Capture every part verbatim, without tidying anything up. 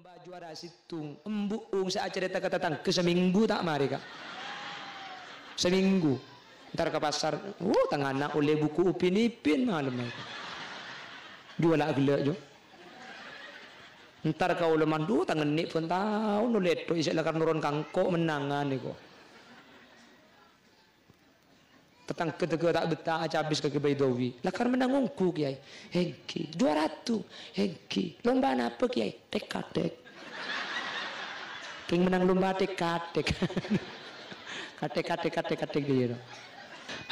Juwara sèttong, embu'ung sè acarèta ka tatangghâ samènggu ta' marè, Ka'. Samènggu. Entar ka pasar, uh, tengnga'na ollè buku Upin Ipin malem. Juwâlâ ghellâ', Jo. Entar kaulâ mandhu tangennè' pon taon ollè ètto' isè lakar noron kangko' mennangan nèko. Tatangghâ tèghâ ta' bettah acabis ka Kè Baidawi. "Lakar mennang ongghu, Kèyaè?" "Èngghi." "Juwara adu?" "Èngghi." "Lomba napa, Kèyaè?" "Tek-katek." Kèng mennang lomba tek-katek. Katek, katek, katek, katek dia, no.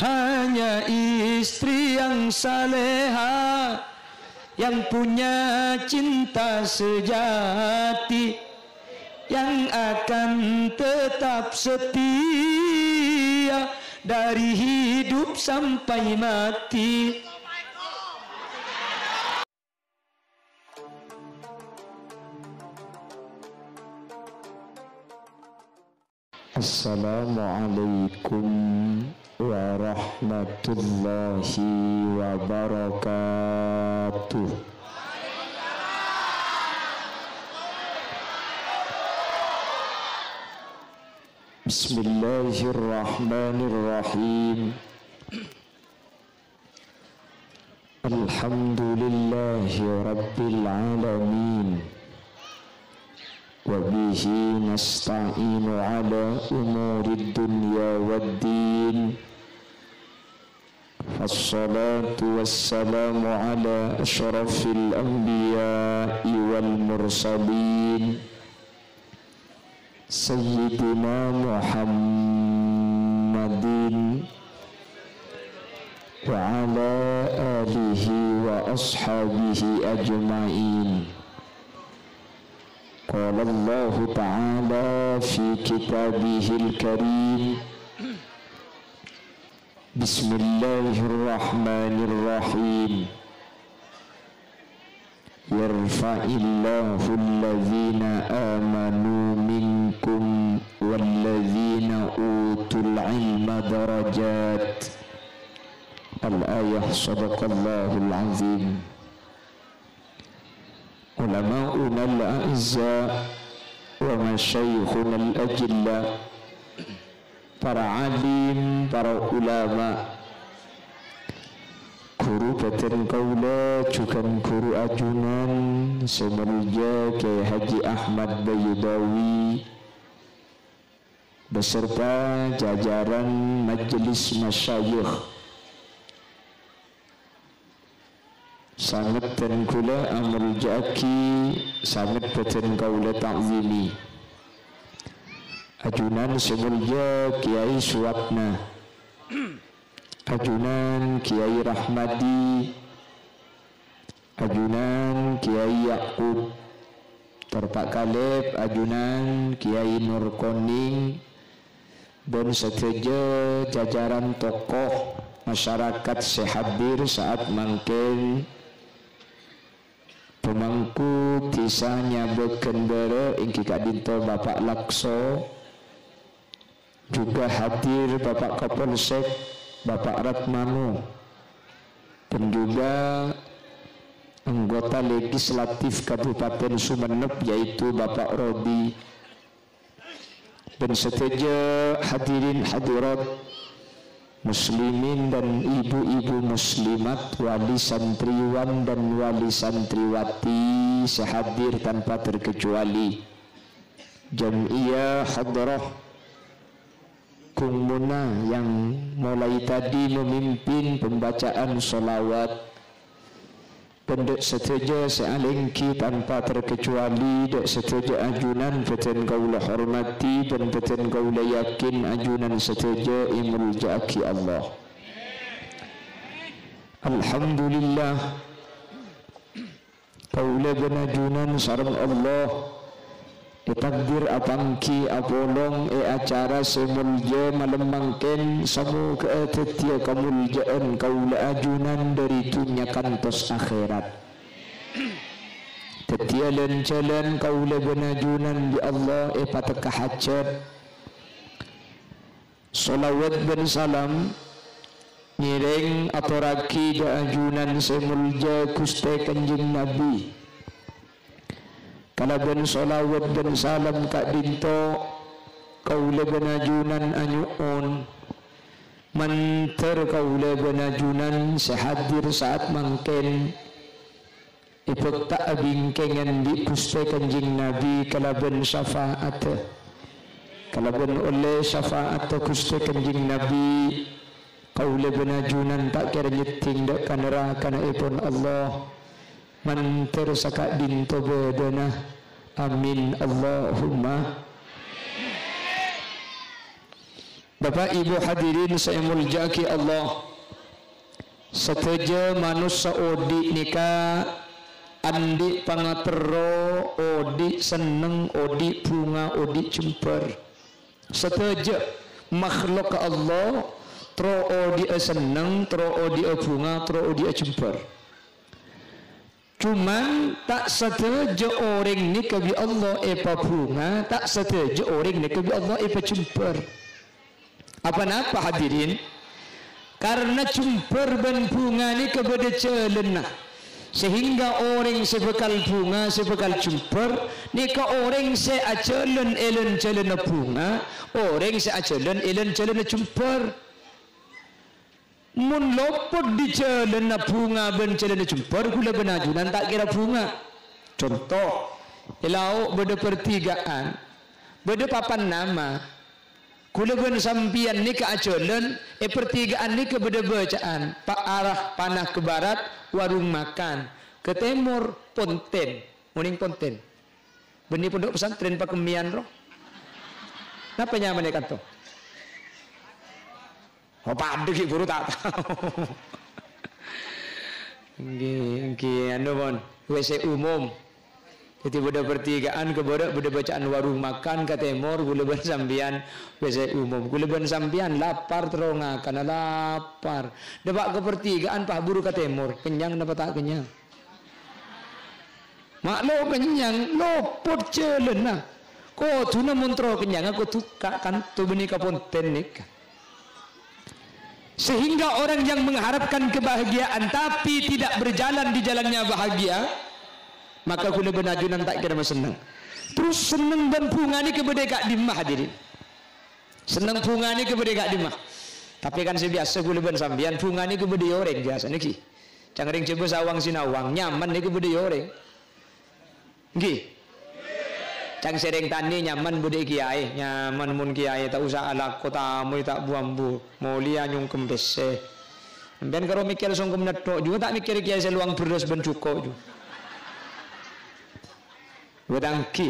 Hanya istri yang saleha, yang punya cinta sejati, yang akan tetap setia dari hidup sampai mati. Assalamualaikum warahmatullahi wabarakatuh. Bismillahirrahmanirrahim. Alhamdulillahi rabbil alamin. Wa bihi nasta'inu ala umurid dunya waddin. Wassalatu wassalamu ala asyrafil anbiya'i wal mursalin. Sayyidina Muhammadin wa ala alihi wa ashabihi ajma'in. Qala Allahu ta'ala fi kitabihil karim, Bismillahirrahmanirrahim. Yarfa'illahu alladhina amanu minkum walladhina utul ilma darajat. Al-ayah, sadaqallahul azim. Ulama'unal a'izza wa masyayikhunal ajilla, para alim, para ulama, ghuru bhâdhân kaulâ jhughân ghuru ajunan sè molja Kèyaè Haji Ahmad Baidawi, beserta jajaran majelis masyayikh. Sanget bhâdhân kaulâ amolja'aghi, sanget bhâdhân kaulâ ta'zimi. Ajunan sè molja Kèyaè Suwatna, ajunan Kèyaè Rahmadi, ajunan Kèyaè Yakub, tor pa' Kalèb, ajunan Kèyaè Nurkoning, bân sadhâjâ jajaran tokoh masyarakat sè hadir sa'at mangkèn, pamangku dhisa Nyabâghân Bârâ' èngghi ka'dinto Bapa' Lakso, juga hadir Bapa' Kapolsek, Bapa' Ratmano, dan juga anggota legislatif Kabupaten Sumenep, yaitu Bapa' Rodi. Dan sadhâjâ hadirin hadirat, muslimin dan ibu-ibu muslimat, wali santriwan dan wali santriwati sè hadir tanpa terkecuali. Jam'iyah Hadrah Gung Muna yang mulai tadi memimpin pembacaan sholawat. Bân dâ' sadhâjâ sè alèngghi tanpa terkecuali, dâ' sadhâjâ ajunan bhâdhân kaulâ hormati bân bhâdhân kaulâ yakin ajunan sadhâjâ èmolja'aghi Allah. Alhamdulillah, kaulâ bân ajunan sareng Allah ètakdir apangghi apolong è acara sè molja malem mangkèn, samoghâ'â dhâddhiyâ kamolja'an kaulâ ajunan dhâri dhunnya kantos akhèrat. Dhâddhiyâ lan-jhâlân kaulâ bân ajunan bi' Allah èpatekka hajhât. Sholawat bân salam ngèrèng atorraghi dâ' ajunan sè molja Ghustè Kanjeng Nabi. Kalabân shalawat bân salam ka'ḍinto, kaulâ bân ajunan anyo'on. Mandhâr kaulâ bân ajunan sè hadir sa'at mangkèn èbhâkta'a bingkèngan bi' Ghustè Kanjeng Nabi kalabân syafa'atta. Kalabân ollè syafa'atta Ghustè Kanjeng Nabi, kaulâ bân ajunan ta' kèra nyèddhing ḍâ' ka narakanaèpon Allah. Mandhâr saka'ḍinto bâḍâna. Amin, Allahumma. Bapa', Ibu, hadirin sè èmoljâ'aghi Allah, sadhâjâ manossa oḍi' nèka anḍi' pangaterro, oḍi' senneng, oḍi' bhunga, oḍi' jembhâr. Sadhâjâ makhluk Allah terro oḍi'a senneng, terro oḍi'a bhunga, terro oḍi'a jembhâr. Coma, ta' sadhâjâ orèng nèka bi' Allah èpabhunga, ta' sadhâjâ orèng nèka bi' Allah èpajembhâr. Apa-napa, hadirin? Karna jembhâr bân bhunga nèka bâḍâ jhâlânna. Sehingga orèng sè bhâkal bhunga, sè bhâkal jembhâr, nèka orèng sè ajhâlân è lan-jhâlânna bhunga, orèng sè ajhâlân è lan-jhâlânna jembhâr. Mon lopot ḍâri jhâlânna bhunga bân jhâlânna jembhâr, ghulâ bân ajunan ta' kèra bhunga. Conto, è lao' bâḍâ partiga'an, bâḍâ papan nama. Ghulâ bân sampèyan nèka ajhâlân, è partiga'an nèka bâḍâ bâca'an, pa-, arah panah ke barat, warung makan, ke tèmor, pontèn. Onèng pontèn. Bânnè pondhuk pesantren pakemmèyan, ro. Napa nyamana kanto? Oh, paḍâ ghi' buru ta' tao. Èngghi, èngghi, anu, pon, W C umum. Dhâddhi bâḍâ partiga'an ka bârâ', bâḍâ bâca'an warung makan, ka tèmor, ghulâ bân sampèyan, W C umum. Ghulâ bân sampèyan lapar, terro ngakana lapar. Ḍâpa' ka partiga'an, pas buru ka tèmor. Kennyang napa ta' kennyang? Ma' lo kennyang, lopot jhâlânna. Kodhuna mon terro kennyangnga kodhu ka kanto bânnè ka pontèn nèka. Sehingga orang yang mengharapkan kebahagiaan tapi tidak berjalan di jalannya bahagia, maka ghulâ bân ajunan ta' kèra masenneng. Terros senneng bân bhunga nèka bâḍâ è ka'ḍimma, hadirin? Senneng bhunga nèka bâḍâ è ka'ḍimma? Tapè kan sè biyasa ghulâ bân sampèyan, bhunga nèka bâḍâ è orèng biyasana ghi. Can rèng Jhâbâ sawang sinawang, nyaman nèka bâḍâ è orèng. Èngghi. Can sè rèng tanè nyaman bâḍâ è kiyaè, nyaman mon kiyaè ta' osa alako tamoy ta' bu-ambu, molèya nyongkem pèssè. Sampèyan karo mèkkèr songkem nètto', jhughân ta' mèkkèr kiyaè sè lowang bherrâs bân jhuko', jhughân. Wèt èngghi.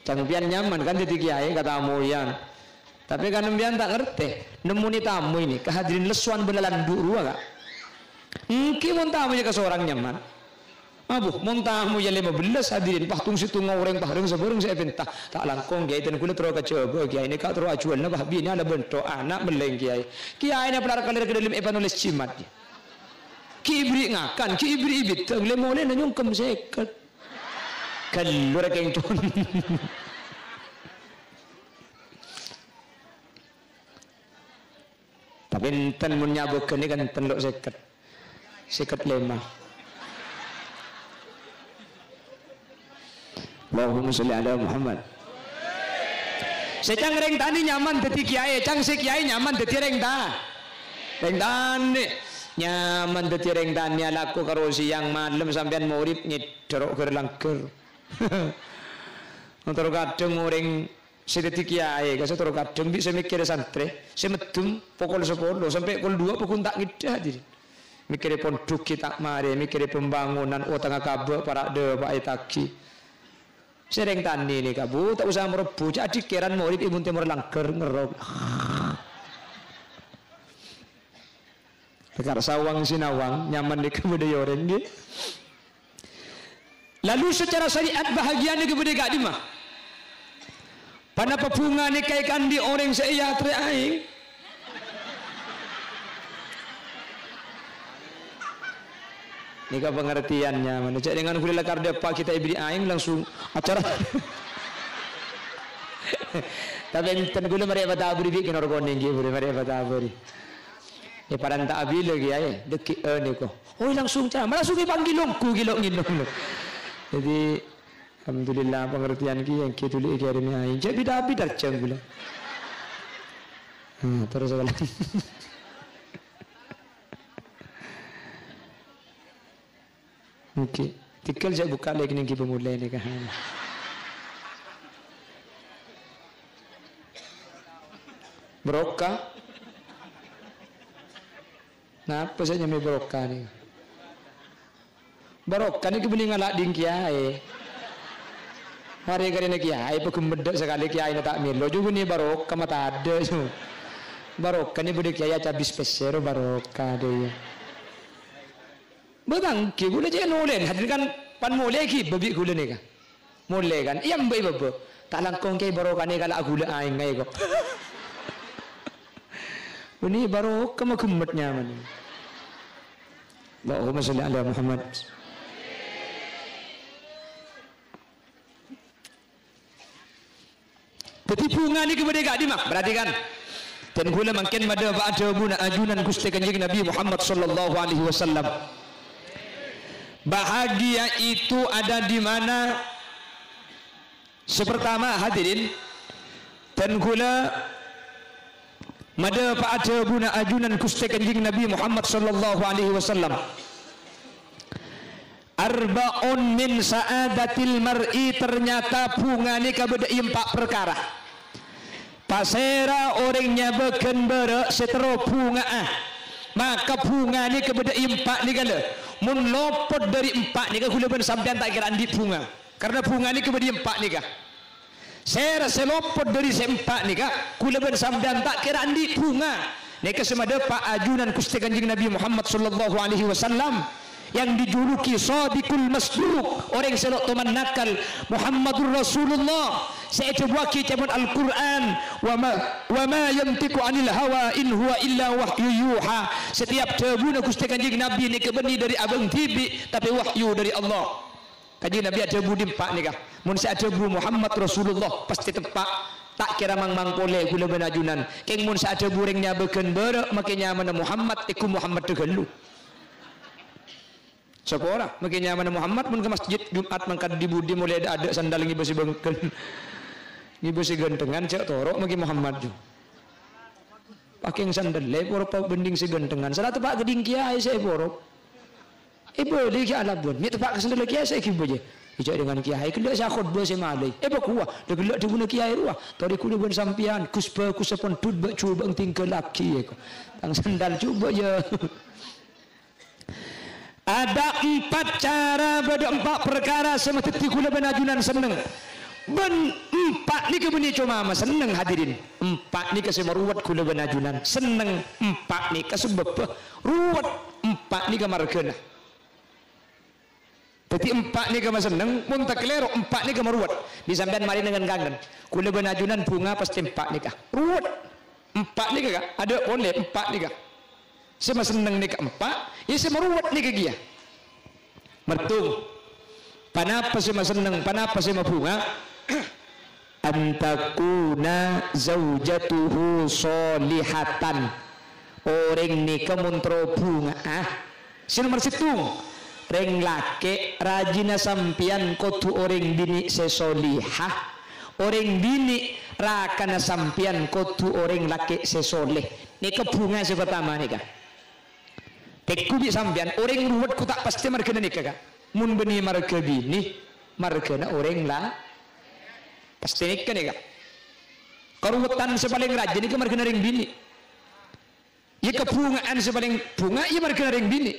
Can sampèyan nyaman kan dhâddhi kiyaè katamoyan. Tapè kan sampèyan ta' ngartè, nemmonè tamoy nèka hadirin lessowan bân lalanḍhu' rowa, Ka'. Èngghi mon tamoy kasorang nyaman. Abu, mon tamoy lèma bellâs hadirin, pas tong-sèttongnga orèng pas rèng-sabârâng sè èpènta. Ta' langkong, Kiyaè, dhân ghulâ terro ka Jhâbâ, Kiyaè, nèka terro ajhuwâlna, pas binèna la bhânto, ana' mellèng, Kiyaè. Kiyaèna pelar kalèr ka ḍâlem èpanolès jimat. Ghi' èbherri' ngakan, ghi' èbherri' bhidhâng, lè-molèna nyongkem sèket. Ghâllu rèkèng con. Tapè enten mon nyabâghâna kan enten lo' sèket. Sèket lèma. Allahumma sholli ala Muhammad. Sè can rèng tanè nyaman dhâddhi kiyaè, can sè kiyaè nyaman dhâddhi rèng ta-, rèng tanè. Nyaman dhâddhi rèng tanè alako karo sèyang malem sampèyan morib nyèḍḍhâr ghâr-langghâr. Terro kadhâng orèng sè dhâddhi kiyaè, ka sè terro kadhâng bi' sè mèkkèrè santrè, sè mèddhem pokol sapolo sampè' pokol dua pokol ta' ngèḍḍhâ, hadirin. Mèkkèrè pondhuk ghi' ta' marè, mèkkèrè pembangunan, otangnga kabâ' para' ḍâpa' ètaghi. Sè rèng tanè nèka, Bu, ta' osa marobbhu, jhâ' aḍhikkèran morib è bun tèmor langghâr ngerrok. Tekar sawang sinawang, nyaman nèka bâḍâ è orèng, ngghi. Lalu secara syariat bahagia nèka bâḍâ è ka'ḍimma? Ponapa bhunga nèka èkaanḍi' orèng sè èyatrè aèng? Nèka pangartèyanna, mano. Jhâ' dengan ghulâ lakar ḍâpa' ghi' ta' èbherri' aèng langsung acara. Tapè enten ghulâ marè èpatabâri bi' kènor konèng ghi' bhuru marè èpatabâri. Èparènta abila ghi' aè, ḍâggi' nèko. Oh, langsung cara, langsung èpanggil ongghu ghi' lo' ngènom. Dhâddhi, Alhamdulillah, pangertèyan kèya èngghi dhuli èkèrèmè aèng. Jhâ' bidhâ-bidhâ jhâ' ghulâ. Nah, terros sakalè. Èngghi. Tèngghâl jhâ' bukka' lè' kènè' èngghi pamolè nèka. Barokah. Napa sè nyamè barokah nèka? Barokah nèka bânnè ngala' dhing kèyaè. Marè karèna kèyaè paghemmet dâ' sakalè kèyaèna ta' mèlo, jhâ' bânnè barokah ma' tadâ', jhâ'. Barokah nèka bâdâ kèyaè acabis pèssè ro barokah dâ' iyâ. Bâ' tangghi ghulâ cè' nolèn, hadirin kan pan molè ghibâ bi' ghulâ nèka. Molè kan, iyâ mbâ' è bâbâ. Ta' langkong kèyaè barokah nèka la' ghulâ aèng aè ko'. Bânnè barokah maghemmet nyamana. Allahumma sholli ala Muhammad. Dhâddhi bhunga nèka bâdâ è ka'dimma? Perhatikan. Dân ghulâ mangkèn madhâpa'a dhâbuna ajunan Ghustè Kanjeng Nabi Muhammad sallallahu alaihi wasallam. Bahagia itu ada di mana? Sè partama, hadirin, dân ghulâ madhâpa'a dhâbuna ajunan Ghustè Kanjeng Nabi Muhammad sallallahu alaihi wasallam. Arba'un min sa'adatil mar'i, ternyata bhunga nèka bâdâ è empa' parkara. Pasèra orèng nyabâghân bârâ' sè terro bhunga'a, maka bhunga nèka bâdâ è empa' nèka, lè. Mon lopot dâri empa' nèka, ghulâ bân sampèyan ta' kèra andi' bhunga. Karna bhunga nèka bâdâ è empa' nèka. Sèra sè lopot dâri sè empa' nèka, ghulâ bân sampèyan ta' kèra andi' bhunga. Nèka sè madhâpa' ajunan Ghustè Kanjeng Nabi Muhammad sallallahu alaihi wasallam yang dijuluki Shadiqul Masduq, orèng sè lo' toman nakal, Muhammadur Rasulullah, sè èdhâbuwaghi ca'èpon Al-Qur'an, "Wa ma, wa ma yantiqu 'anil hawa in huwa illa wahyu yuha." Setiap dhâbuna Ghustè Kanjeng Nabi nèka bânnè dâri abâng dhibi', tapè wahyu dâri Allah. Kanjeng Nabi adhâbu dâ' empa' nèka, "Mon sè adhâbu Muhammad Rasulullah, pastè teppa'. Ta' kèra mang-mang polè ghulâ bân ajunan. Kèng mon sè adhâbu rèng nyabâghân bârâ' makè nyamana Muhammad, èghu Muhammad ghâllu." Sapa ora makè nyamana Muhammad, mon ka masjid Jumat mangkat dhi-budhi molaè dâ'-adâ' sandal ngibâ sè bângkèl. Ngibâ sè ghânthengan, jhâ' toro' makè Muhammad, jhu. Pakèng sandallè poro pabhânding sè ghânthengan. Sala teppa' ka dhing kèyaè sè èporo. Èbâli kèya alabân. Mè' teppa' ka sandalla kèyaè sè èghibâ jâ. Èjhâ' dhângan kèyaè ghellâ' sè akhotbah sè malaè. Èbâ kowa. Lè ghellâ' dhâbuna kèyaè rowa. Torè ghulâ bân sampèyan. Gus bhâghus sampon dhut bâ' jhubâ' ètingghâllaghi, èko. Tang sandal jhubâ', yâ. Ada empat cara, bâdâ empa' parkara sè madhâddhi ghulâ bân ajunan senneng. Bân empa' nèka bânnè coma masenneng, hadirin. Empa' nèka sè maruwet ghulâ bân ajunan. Senneng empa' nèka sabâbbhâ ruwet empa' nèka marghâna. Dhâddhi empa' nèka masenneng, mon takalèro empa' nèka maruwet. Bi' sampèyan marè nèngan-kangen. Ghulâ bân ajunan bhunga pastè empa' nèka. Ruwet. Empa' nèka, Ka', adâ' polè empa' nèka. Sè masenneng nèka empa', iyâ sè maruwet nèka kèya. Mertung. Panapa sè masenneng, panapa sè mabhunga? An takuna zaujatuhu sholihatan. Orèng nèka mon terro bhunga'a, sè nomer sèttong, rèng lakè' rajina sampèyan kodhu orèng binè' sè sholihah. Orèng binè' rakana sampèyan kodhu orèng lakè' sè sholeh. Nèka bhunga sè partama nèka. Tèngghu bi' sampèyan, orèng ruwet ghu ta' pastè marghâna nèka, Ka'. Mon bânnè marghâ binè, marghâna orèng la-, pastè nèka, nèka. Karuwetan sè palèng rajâ nèka marghâna rèng binè'. Iyâ, kabhunga'an sè palèng bhunga, iyâ marghâna rèng binè'.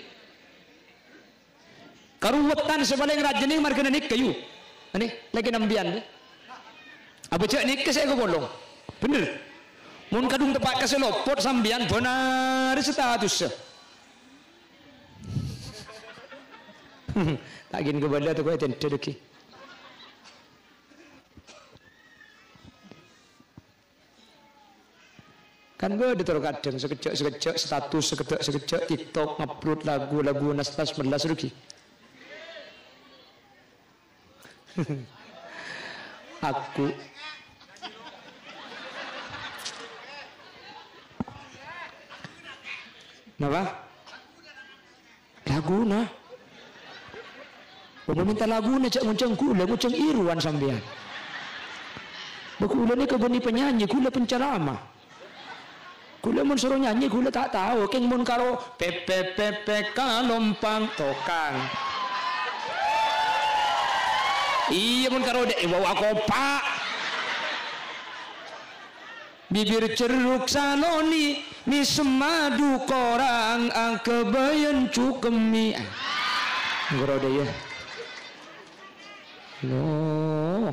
Karuwetan sè palèng rajâ nèka marghâna nèka, yu. Anè, lakè' sampèyan, dâ. Apa jhâ' nèka sè èkapolong? Bhender. Mon kadhung teppa' ka sè lopot sampèyan, bân arè statussa. Ta' ghin kabâlâ toko ètèndhâ dhâggi'. Kan bâdâ terro kadhâng sakejjhâ'-sakejjhâ' status, sakejjhâ'-sakejjhâ' TikTok, ngupload lagu, lagu nas-nas mellas rugi. Aku. Napa? Laguna. Bâ mon mènta laguna jhâ' ngoncang ghulâ, ngoncang Irwan sampèyan. Bâ ghulâ nèka bânnè penyanyi, ghulâ penceramah. Ghulâ mon soro nyanyi, ghulâ ta' tao, kèng mon karo pepet-pepet kalompang tokang. Iyâ, mon karo dâ' èwau akopa'. Bibir cerruk saloni, mèsem madu korang, angkabâyân cukemmi. Ghuru dâ' iyâ. Loh.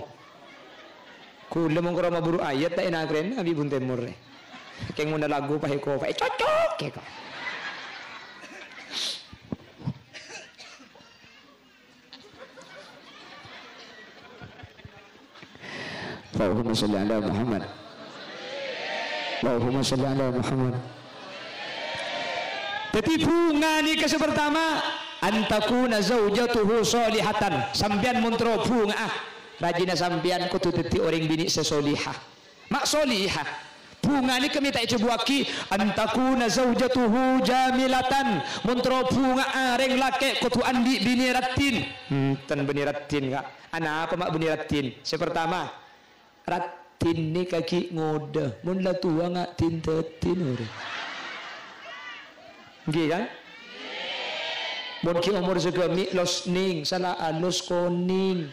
Ghulâ mon karo maburu ayat ta' ènakrèna bi' bun tèmor rè. Kèng mon lagu pahe kopa, eh, cocok, ya, kok. Allahumma sholli ala Muhammad. Allahumma sholli ala Muhammad. Dhâddhi, bhunga nèka sè partama, an takuna zaujatuhu sholihatan. Sampèyan mon terro bhunga'a, rajina sampèyan kodhu dhâddhi orèng binè' sè sholihah. Ma' sholihah. Bhunga nèka mè' ta' èjhâbuwâghi, an takuna zaujatuhu jamilatan. Mon terro bhunga'a, rèng lakè' kodhu andi' binè raddhin. Enten binè raddhin, Ka'. Anapa ma' binè raddhin? Sè partama, raddhin nèka ghi' ngodâ. Mon la towa, nga' din-dhâddhin orèng. Ngghi, kan? Mon ghi' omor sagâmè', los nèng, sala alos konèng.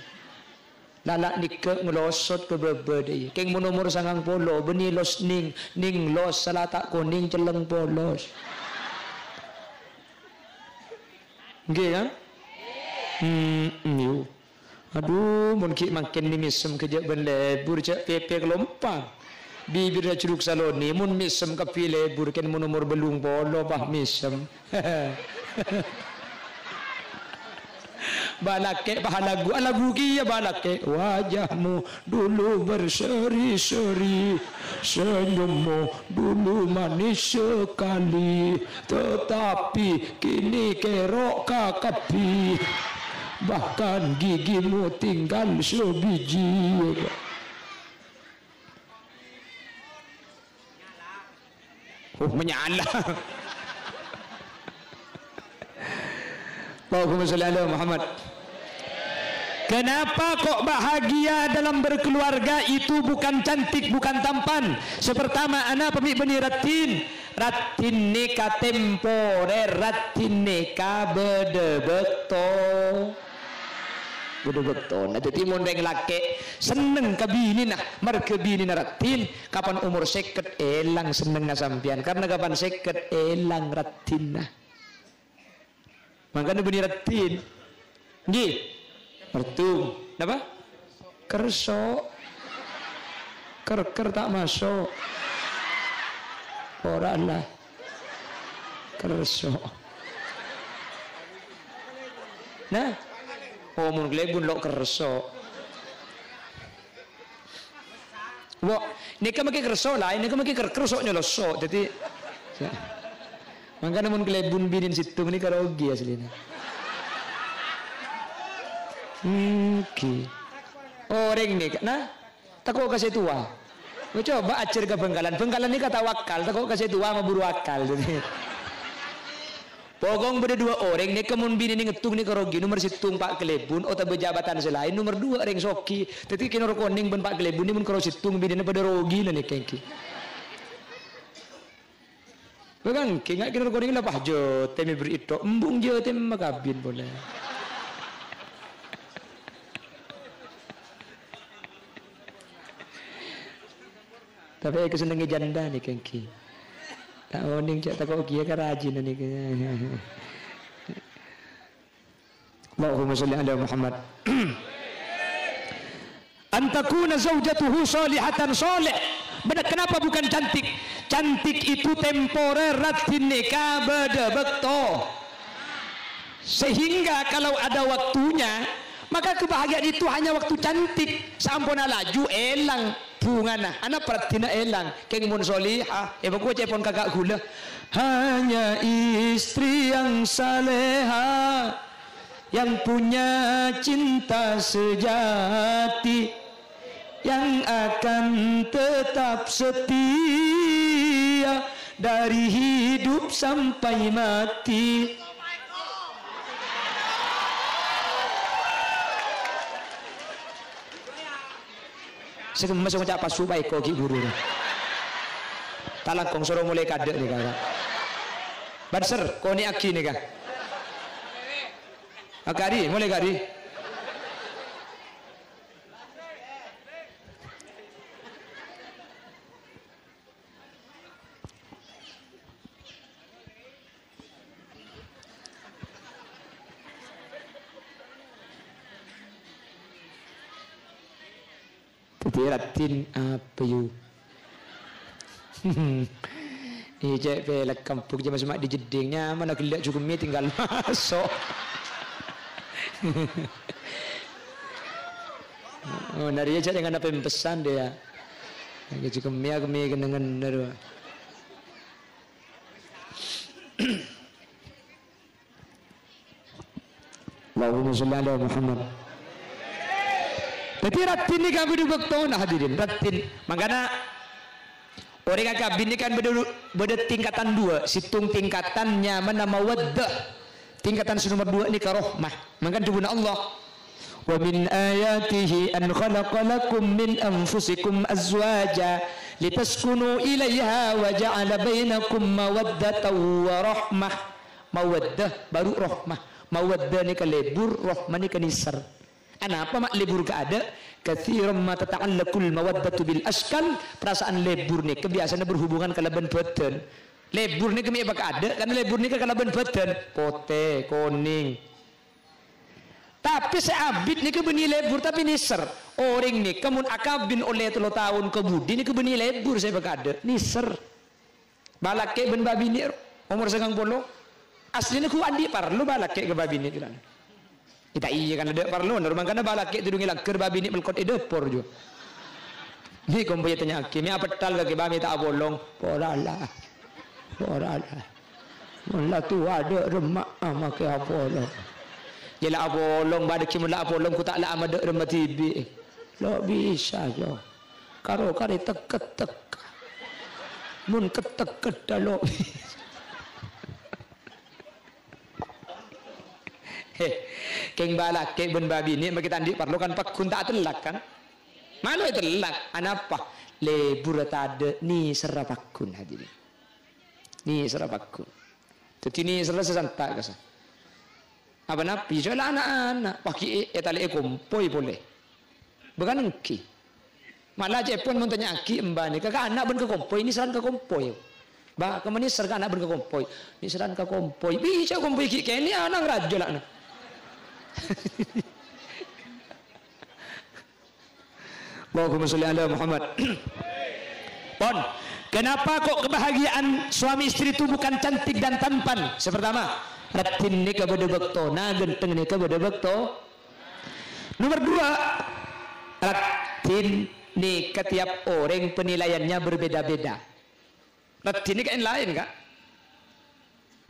Lala nèka nglosot ka bâbâ dâ' iyâ. Kèng mon omor sangang polo, bânnè los nèng, nèng los, sala ta' konèng celleng polos. Ngghi, kan? Hmm, yu. Adhu, mon ghi' mangkèn nè mèsem kejjhâ' bân lebur, jhâ' pèpè kalompang. Bibirra jhuruk saloni, mon mèsem kabbhi lebur, kèng mon omor bâllung polo, pas mèsem. Bâ' lakè' pas alagu, alagu kèya bâ' lakè'. Wajahmu dulu berseri-seri, senyummu dulu manis sekali, tetapi kini kerok kakabbhi, bahkan gigimu tinggal sebiji. Oh, menyala. Allahumma sholli ala Muhammad. Kenapa kok bahagia dalam berkeluarga itu bukan cantik, bukan tampan? Sè partama, anapa mè' bânnè raddhin? Raddhin nèka temporer, raddhin nèka bâdâ bâkto. Bâdâ bâktona. Dhâddhi, mon rèng lakè' senneng ka binèna, marghâ binèna raddhin, kapan omor sèket èlang sennengnga sampèyan, karna kapan sèket èlang raddhinna. Mangkana bânnè raddhin. Ngghi. Merdu. Napa? Kerso'. Ker-ker ta' maso'. Ora Allah. Kerso'. Nah. Oh, mon kalèbun lo' kerso'. Wo, nèka makè kerso' laèn, nèka makè ker-, kerso' nyoloso'. Dhâddhi, ya. Mangkana mon kalèbun binèn sèttong nèka rogi aslina. Ngghi. Orèng nèka, nah, tako' ka sè towa. Coba ajhâr ka Bhângkalan. Bhângkalan nèka tao akal, tako' ka sè towa maburu akal. Dhâddhi, Pokok bâdâ duwâ' orèng nèka mon binèna ngèttong nèka rogi, nomer sèttong Pa' Kalèbun otabâ jabatan sè laèn, nomer duwâ' rèng soghi. Dhâddhi Kè Nor Konèng bân Pa' Kalèbun nèka mon karo sèttong binèna padâ rogina nèka èngghi. Bâ' kan, kè nga' Kè Nor Konèng la pas jâtè mè' bâri' ètto', embung jâtè makabin polè. Tapè èkasennengngè jhândhâ nèka èngghi. Ta' onèng cè' tako' kèya karajina nèka. Allahumma sholli ala Muhammad. An takuna zaujatuhu sholihatan, sholeh. Bânnè, kenapa bukan cantik? Cantik itu temporer, raddhin nèka bâdâ bâkto. Sehingga kalau ada waktunya, maka kebahagiaan itu hanya waktu cantik. Saamponna laju èlang bhungana, ana' raddhinna èlang. Kèng mon sholihah, èpakocè pon kaka' ghulâ. Hanya istri yang salehah, yang punya cinta sejati, yang akan tetap setia dari hidup sampai mati. Sè gemmes ngoca' pasu paèko ghi' buru. Ta' langkong soro molè kaadâ' nèka, Ka'. Banser, konè'aghi nèka. Akari, molè kari. Dhâddhi raddhin apa, yu? Iyâ, cè' pèlek kembhung, cè' masè ma' è jeddhing, nyamana ghellâ' jhughemmè tinggal maso'. Oh, narèya jhâ' nyangana pèmpèsan, dhâ, iyâ. Jhughemmè, jhughemmè kennengngen, aduh. Allahumma sholli ala Muhammad. Dhâddhi, raddhin nèka bâdâ bâktona, hadirin. Raddhin. Mangkana, orèng akabin nèka kan bâdâ, bâdâ tingkatan dua. Sèttong tingkatan nyamana mawaddah. Tingkatan sè nomer dua nèka rahmah. Mangkana dhâbuna Allah, "Wa min ayatihi an khalaqa lakum min anfusikum azwaja litaskunu ilaiha wa ja'ala bainakum mawaddatan wa rahmah." Mawaddah, baru rahmah. Mawaddah nèka lebur, rahmah nèka nèser. Anapa ma' lebur kaadâ'? "Katsiran ma tata'allaqul mawaddatu bil asykal." Perasaan lebur nèka biyasana berhubungan kalabân bâdân. Lebur nèka mè' èpakaadâ', karna lebur nèka kalabân bâdân. Potè, konèng. Tapè sè abit nèka bânnè lebur, tapè nèser. Orèng nèka mon akabin ollè tello taon ka budi nèka bânnè lebur sè èpakaadâ', nèser. Balakè' bân bâbinè' omor sangang polo. Aslina ghu andi' parlo balakè' ka bâbinè', jhâlân. Iyâ, ta' iyâ kan adâ' parlona, mangkana balakè' tèdung è langghâr, bâbinè' melkot è dâpor, jhu. Mè' kompoyya tanya'aghi, mè' apetthal kakè, "Bâ, mè' ta' apolong?" "Pora la. Pora la. Mon la towa adâ' remma'a makè apolong." Iyâ la apolong, bâdâghi mon la apolong, ghu ta' la amadâ' remma dhibi'. Lo' bisa, yo. Karo karè tek-kettek. Mon ket-tek-ket lo' bisa. He, kèng balakè' bân bâbinè' makè ta' andi' parlo kan pagghun ta' atellak kan? Malo ètellak, anapa? Lebur tadâ' nèserra pagghun, hadirin. Nèserra pagghun. Dhâddhi nèserra sè santa' kassa. Apa-napa, soalnya ana'-ana', paghi' è-, ètalè'è kompoy polè. Bâkal èngghi. Mala cèpon mon tanya'aghi embhâna, ka, ka ana' bân ka kompoy, nèserran ka kompoy. Bâ, kemma nèser ka ana' bân ka kompoy. Nèserran ka kompoy. Bisa kompoy ghi' kènè' ana' ngraja la'na. Allahumma sholli ala Muhammad. Pon, kenapa kok kebahagiaan suami istri itu bukan cantik dan tampan? Sè partama, raddhin nèka bâdâ bâktona, ghântheng nèka bâdâ bâkto. Nomor dua, raddhin nèka tiap orèng penilaiannya berbeda-beda. Raddhin nèka laèn, Ka'.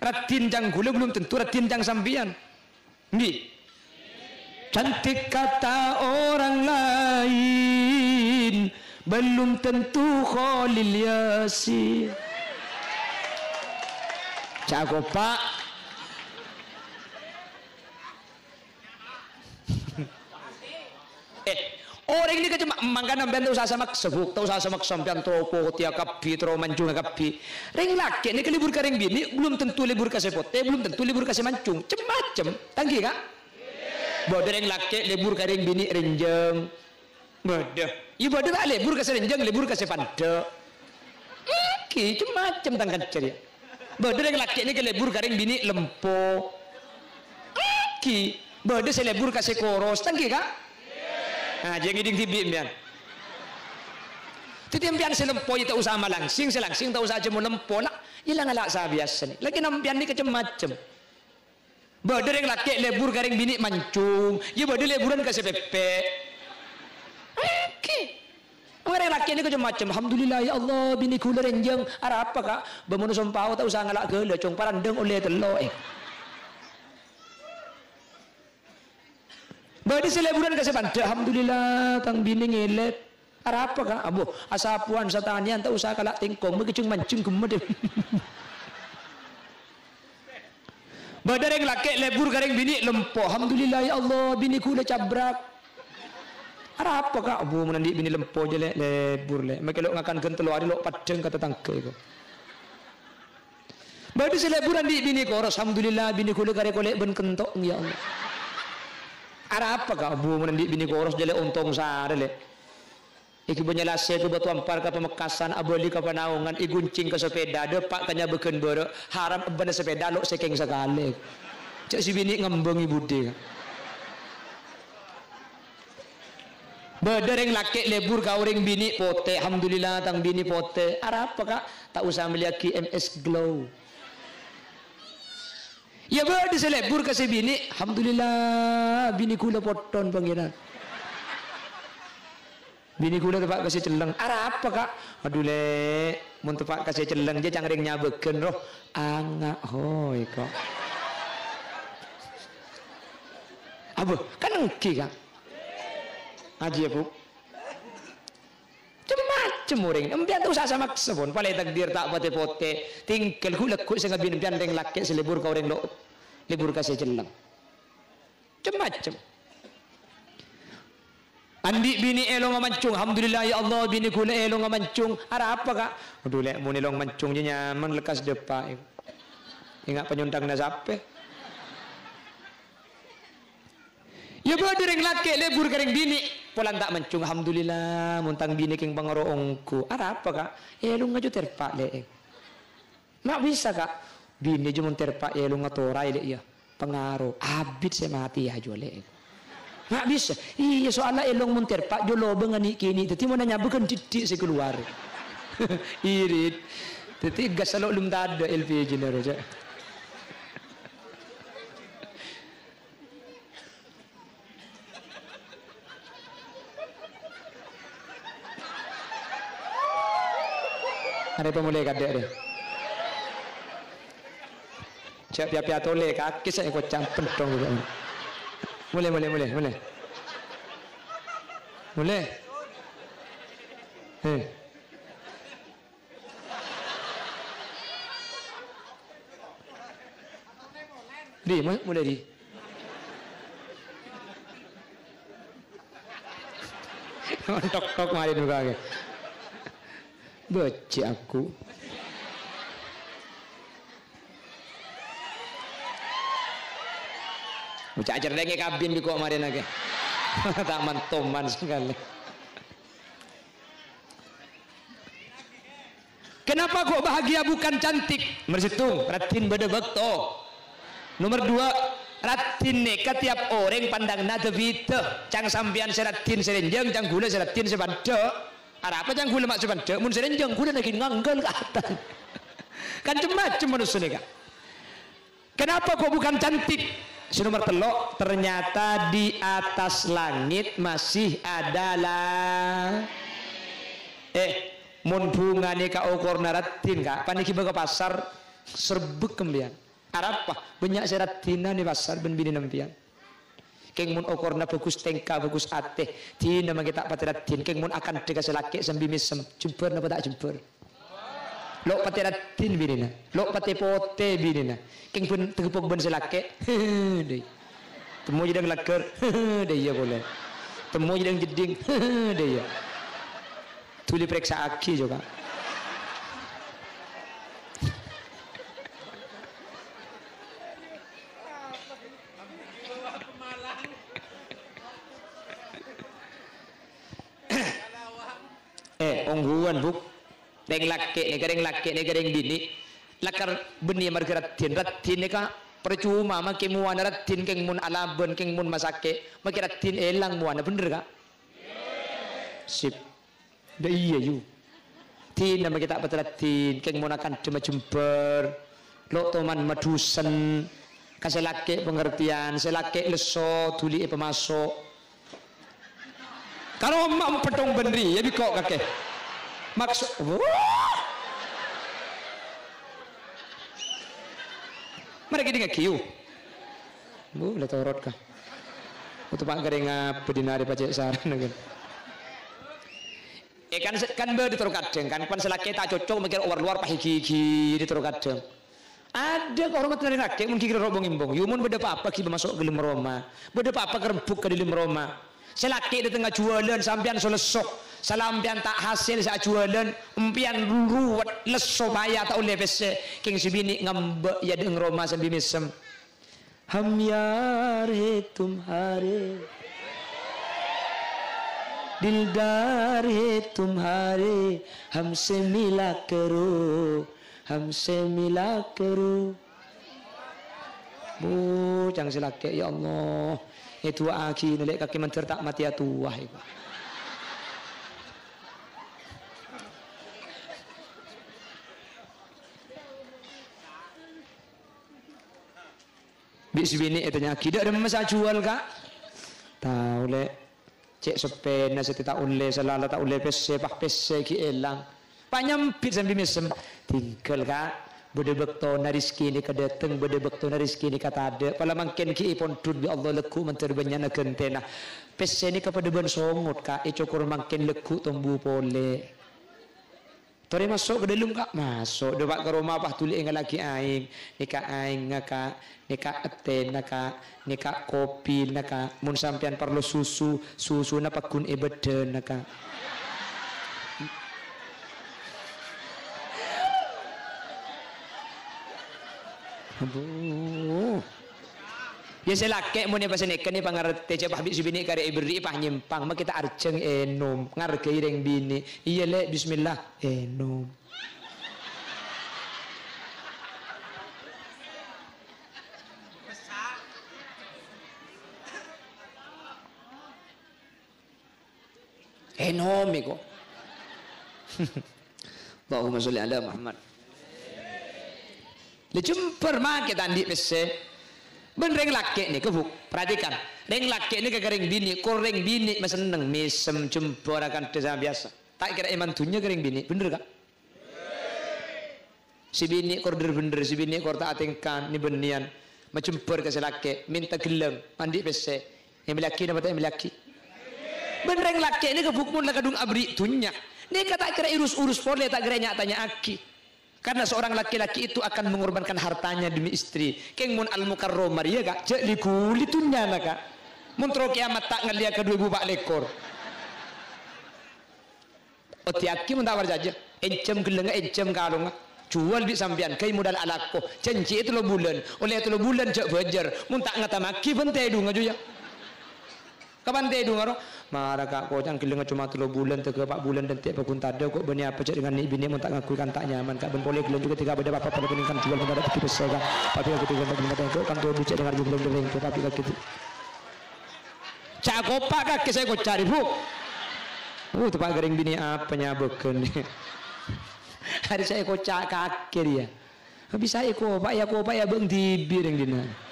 Raddhin ca'na ghulâ belum tentu raddhin ca'na sampèyan. Ngghi. Cantik kata orang lain, belum tentu Khalil Yasin. Ca'na Pak. Eh, orèng nèka coma mangkana sampèyan ta' osa samaksa, Bu. Ta' osa samaksa sampèyan terro potèya kabbhi, terro mancungnga kabbhi. Rèng lakè' nèka lebur ka rèng binè', belum tentu lebur ka sè potè, belum tentu lebur ka sè mancung. Cem-macem. Ta' ngghi, Ka'? Bâdâ rèng lakè' lebur ka rèng binè' rènjhâng. Bâdâ. Iyâ bâdâ ta' lebur ka sè rènjhâng, lebur ka sè pandâ'. Èngghi, cem-macem tang kacèr, yâ. Bâdâ rèng lakè' nèka lebur ka rèng binè' lempo. Èngghi, bâdâ sè lebur ka sè koros, ta' ngghi, Ka'? Nah, jhâ' ngèdhing dhibi' sampèyan. Dhâddhi sampèyan sè lempo, yâ ta' osa malangsing, sè langsing ta' osa ajhâmo lempo, la, yâ la ngala' sabiyasana. Lakè' sampèyan nèka cem-macem. Bâdâ rèng lakè' lebur ka rèng binè' mancung, yâ bâdâ leburan ka sè pèpè'. Èngghi. Wong rèng lakè' nèka cem-macem. "Alhamdulillah, ya Allah, binè ghulâ rènjhâng." Arapa, Ka'? Bâ, mon sompao ta' osa ngala' ghâlâ, Cong, parandhâng ollè tello', eh. Bâdâ sè leburan ka sè pandâ', "Alhamdulillah, tang binè ngèlèt." Arapa, Ka'? Abo, asapowan satanèyan ta' osa kala' tèngkong, mè' kèjhâng manjheng ghemmet, eh. Bâdâ rèng lakè' lebur ka rèng binè' lempo. "Alhamdulillah, ya Allah, binè ghulâ cabrak." "Arapa, Ka'?" "Bu, mon andi' binè lempo jâ, Lè', lebur, Lè'. Mèkè lo' ngakan ghân tello arè lo' paddhâng ka tatangghâ, ko'." Bâdâ sè lebur andi' binè koros, "Alhamdulillah, binè ghulâ karè kolè' bân kento', ya Allah." "Arapa, Ka'?" "Bu, mon andi' binè koros jâ, Lè', ontong sarè, Lè'. Èghibâ nyèlasè ka Batu Ampar ka Pamekasan, abâli ka Panaongan, èghuncèng ka sapèda, dâpa' ka nyabâghân bârâ', haram ebbâna sapèda lo' sèkèng sakalè. Jâ' sè binè' ngembângi budhi." Bâdâ rèng lakè' lebur ka orèng binè' potè, "Alhamdulillah, tang binè' potè." "Arapa, Ka'?" "Ta' osa mellèyaghi M S Glow." Iyâ bâdâ sè lebur ka sè binè', "Alhamdulillah, binè ghulâ potton, Pangèran." Binè ghulâ teppa' ka sè celleng. "Arapa, Ka'?" "Adhu, Lè', mon teppa' ka sè celleng, jâ' ca'na rèng nyabâghân, roh. Anga', hoy, ko'." Abâ, kan ènggi, Ka'. Ajiyâ, Bu. Cem-macem orèng. Empèyan ta' osa maksa, pon. Palèng takdir ta' patè potè. Tinggal ghu'-lagghu' sè ngabin empèyan rèng lakè' sè lebur ka orèng lo-, lebur ka sè celleng. Cem-macem. Andi' binè' èlongnga mancung. "Alhamdulillah, ya Allah, binè ghulâ èlongnga mancung." "Arapa, Ka'?" "Adhu, Lè', mon èlong mancung jâ nyaman lekkas dâpa'. Enga' panyonthangna sapè." Iyâ bâdâ rèng lakè' lebur ka rèng binè', polana ta' mancung. "Alhamdulillah, mon tang binè kèng pangaro ongghu." "Arapa, Ka'?" "Èlongnga jâ tèrpa', Lè'." "Ma' bisa, Ka'?" "Binè jâ mon tèrpa' èlongnga toraè, Lè', iyâ. Pangaro, abit sè matè ajâ, Lè'." "Ma' bisa?" "Iyâ, soalla èlong mon tèrpa' jâ lobângnga nè'-kènè', dâddhi mon anyabâghân dhiddhi' sè kalowar." Irit. Dâddhi gas lo' lem tadâ' L P G nèro, jâ. Arè pamolè kadhâ' rè. Jâ' piya-piya tolè, kakè sè èkocang penthong. Molè, molè, molè, molè. Molè. Hei. Di, mo-, mulai di. Tok-tok mari buka ke. Becek aku. Ucak cerdenge kabin di kok mari nake. Tak mantoman sekali. Kenapa kok bahagia bukan cantik? Nomor sèttong, raddhin bâdâ bâkto. Nomor dua, raddhin nèka tiap orèng pandangna bhidhâ. Ca'na sampèyan sè raddhin sè rènjhâng, ca'na ghulâ sè raddhin sè pandhâ'. Arapa ca'na ghulâ ma' sè pandhâ', mon sè rènjhâng ghulâ naghi nganggâl ka attas. Kan cem-macem manossa nèka. Kenapa kok bukan cantik? Sè nomer tello', ternyata di atas langit masih ada la-, eh, mon bhungane ka okorna raddhin, Ka', panèka bâ' ka pasar, serbuk kembiyan. Arapa? Bânnya' sè raddhinan è pasar bân binèna empèyan. Kèng mon okorna bhâghus tèngka, bhâghus atè, dina mangkè ta' patè raddhin. Kèng mon akandhâ ka sè lakè' sambi mèsem, jembhâr napa ta' jembhâr? Lo' patè raddhin binèna, lo' patè potè binèna. Kèng bân tegepok bân sè lakè', dâi. Temmo jâdhâng lagghâr, dâi iyâ polè. Temmo jâdhâng jeddhing, dâi iyâ. Dhuli parèksa'aghi, jo, Ka'. Eh, ongghuwân, Bu. Rèng lakè' nèka, rèng lakè' nèka, rèng binè'. Lakar bânnè marghâ raddhin. Raddhin nèka parcoma makè mowana raddhin kèng mon alabân, kèng mon masakè'. Makè raddhin èlang mowana, bhender, Ka'? Sip. Dâ' iyâ, yu. Dina makè ta' patè raddhin, kèng mon akandhâ majembhâr. Lo' toman madhusen. Ka sè lakè' pangartèyan, sè lakè' lesso, dhuli èpamaso'. Karo ma' empèttong bân rèya bi' ko' kakè. Makso-, wah! Marè kèdingngaghi, yu. Bu, la torot, Ka'. Oto pa' garèng apa dinarè pacè' sarana, kan. Eh, kan se-, kan bâdâ toro kadhâng, kan, pan sè lakè' ta' cocok mèkkèr owar-lowar pahigi-higi di toro kadhâng. Adâ' kahormadhân rèng lakè' mon ghi' kèra ro'-bong-embong. Yu, mon bâdâ pa-apa ghi' maso' ka dâlem roma. Bâdâ pa-apa karembhuk ka dâlem roma. Sè lakè' dâteng ajhuwâlân, sampèyan so lesso. Salampèyan ta' hasèl sè ajhuwâlân, empèyan ruwet, lesso, paya, ta' ollè pèssè. Kèng sè binè' ngambâ' è adâ'na roma sambi mèsem. ہم یار ہیں تمہارے، دلدار ہیں تمہارے، ہم سے ملا کرو، ہم سے ملا کرو. Bocang sè lakè', ya Allah. Èdu'aaghi, nèlè' kakè mandhâr ta' matèya towa, èko. Bi' sè binè' ètanya'aghi, "Dâ' remma sè ajhuwâl, Ka'?" "Tao, Lè'. Cè' seppèna sè ta' ollè, sè lala ta' ollè pèssè, pas pèssè ghi' èlang." Panyambit sambi mèsem. "Tinggal, Ka'. Bâdâ bâktona rejhekkè nèka dâteng, bâdâ bâktona rejhekkè nèka tadâ'. Pola mangkèn ghi' èpondhut bi' Allah lagghu' mandhâr bânnya'na ghântèna. Pèssè nèka padâ bân songot, Ka'. Ècokor mangkèn lagghu' tombu polè." "Torè maso' ka dâlem, Ka'." "Maso', dâpa' ka roma, pas dhuli èngallaghi aèng. Nèka aèngnga, Ka'. Nèka ètèna, Ka'. Nèka kopina, Ka'. Mon sampèyan parlo susu, susuna pagghun è bâdâna, Ka'." Aduh. Ya, sè lakè' mon èpasanèka nè pangartè, cè' pas bi' sè binè' karè èberri'i pas nyèmpang, makè ta' arjhâng ènom, ngargai rèng binè'. "Iyâ, Lè', bismillah," ènom. Ènom èko. Allahumma sholli ala Muhammad. Lè jembhâr makè ta' andi' pèssè. Bân rèng lakè' nèka, Bu, perhatikan. Rèng lakè' nèka ka rèng binè', kor rèng binè' masenneng, mèsem jembhâr akantha sa biyasa. Ta' kèra èman dhunnya ka rèng binè', bhender, Ka'? Sè binè' kor dhâr-bhendhâr, sè binè' kor ta' atèngka nè-bânnèyan, majembhâr ka sè lakè', mènta ghellâng, andi' pèssè, èmellèyaghi napa ta' èmellèyaghi? Bân rèng lakè' nèka bhukmon la kadhung aberri' dhunnya. Nèka ta' kèra èrus-urus polè, ta' kèra nya'-tanya'aghi. Karena seorang laki-laki itu akan mengorbankan hartanya demi istri. Kèng mon Al-Mukarramah rèya, Ka', jhâ' li-ghuli dhunnyana, Ka'. Mon terro kiamat ta' ngallèya ka dhu èbu pa' lèkor. Oddhiyaghi mon ta' parcajâ. Ènjhâm ghellângnga, ènjhâm kalongnga. Juwâl bi' sampèyan, ghâi modal alako. Jhânjhi'i tello bulân. Ollè tello bulân jhâ' bâjâr. Mon ta' ngatammaghi bân tèdhungnga, jhuya. Kapan tèdhungnga, ro? Mara, Ka', koca'na ghellângnga coma tello bulân, tèghâ pa' bulân, dântè' paggun tadâ', ko' bânnè apa jhâ' rèng anè' binè' mon ta' ngangghuy kan ta' nyaman, Ka', bân polè ghellâ' jhughân tèghâ bâdâ pa-apa, polè kènèng kan juwâl mon ta' bâdâ bhâkti pèssè, Ka'. Papè bhâkti ghellâ' bhâkti mata, ko' kan todhu jhâ' rèng arèya ghellâ' rèng, ko' papè bhâkti. Ca' kopa' kakè sè èkoca' rè, Bu. Uh, teppa' ka rèng binè' apa nyabâghân? Arè sè èkoca' kakè rèya. Bisa èkopa', ya kopa', ya bâ'na dhibi' rèng dinna'.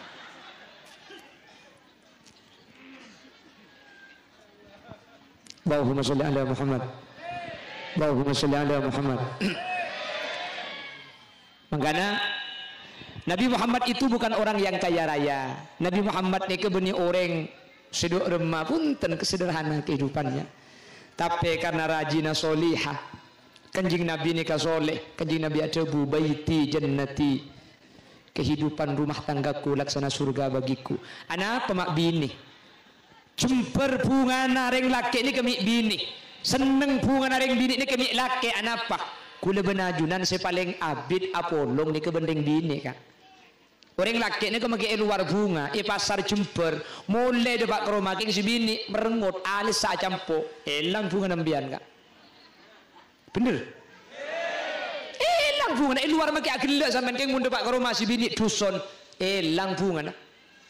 Allahumma sholli ala Muhammad. Allahumma sholli ala Muhammad. Mangkana, Nabi Muhammad itu bukan orang yang kaya raya. Nabi Muhammad nèka bânnè orèng sè dhu' remma, punten, kesederhana kehidupannya. Tapè karna rajina sholihah, Kanjeng Nabi nèka sholeh. Kanjeng Nabi adhâbu, "Baiti jannati." Kehidupan rumah tanggaku laksana surga bagiku. Anapa ma' binè? Jembhâr bhungana rèng lakè' nèka mè' binè. Senneng bhungana rèng binè' nèka mè' lakè'. Anapa? Ghulâ bân ajunan sè palèng abit apolong nèka bân rèng binè', Ka'. Orèng lakè' nèka makè è lowar bhunga, è pasar jembhâr, molè dâpa' ka roma kèng sè binè' merengngot, alès sa acampo', èlang bhungana sampèyan, Ka'. Bhender? Èlang bhungana, è lowar makè aghellâ' sampèyan, kèng mon dâpa' ka roma sè binè' dhuson, èlang bhungana.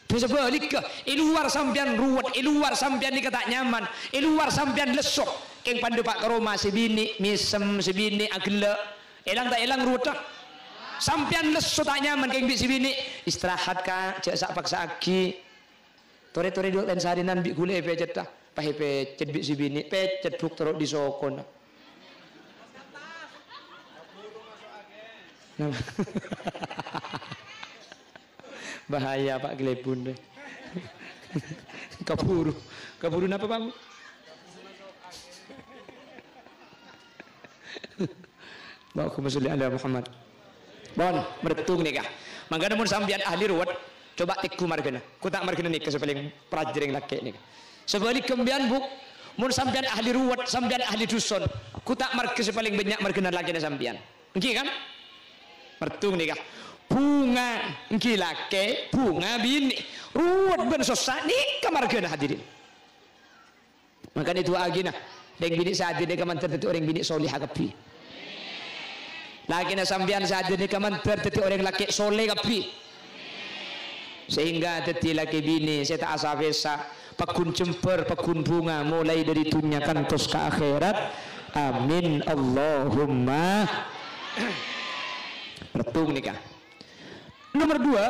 Bhâsa bhâligghâ, è lowar sampèyan ruwet, è lowar sampèyan nèka ta' nyaman, è lowar sampèyan lesso, kèng pan dâpa' ka roma sè binè' mèsem, sè binè' aghellâ'. Èlang ta' èlang ruweddhâ? Sampèyan lesso ta' nyaman kèng bi' sè binè', istirahat, Ka', jhâ' sa-paksa'aghi. Torè-torè dhu' lèn sarènan bi' ghulâ èpècètta. Pas èpècèt bi' sè binè', pècèt bhuk toro' dhi sokona. Nah. Bahaya, Pak, kalèbun rè. Kabhuru. Kabhuru napa, Pak? Allahumma sholli ala Muhammad. Pon, merdung nèka. Mangkana mon sampèyan ahli ruwet, coba tèngghu marghâna. Ko' ta' marghâna nèka sè palèng parajâ rèng lakè' nèka. Sabhâligghâ sampèyan, Bu, mon sampèyan ahli ruwet, sampèyan ahli duson, ghu ta' marghâ sè palèng bânnya' marghâna lakèna sampèyan. Èngghi, kan? Mertung nèka. Bhunga èngghi lakè, bhunga binè'. Ruwet bân sossa nèka marghâna, hadirin. Mangkana du'aaghina, rèng binè' sè hadir nèka mandhâr dhâddhi orèng binè' soleha kabbhi. Lakèna sampèyan sè hadir nèka mandhâr dhâddhi orèng lakè' sole kabbhi. Sehingga dhâddhi lakè binè' sè ta' asa-pèsa, paggun jembhâr, paggun bhunga, molaè dhâri dhunnya kantos ka akhèrat. Amin, Allahumma. Mertung nèka. Nomor dua,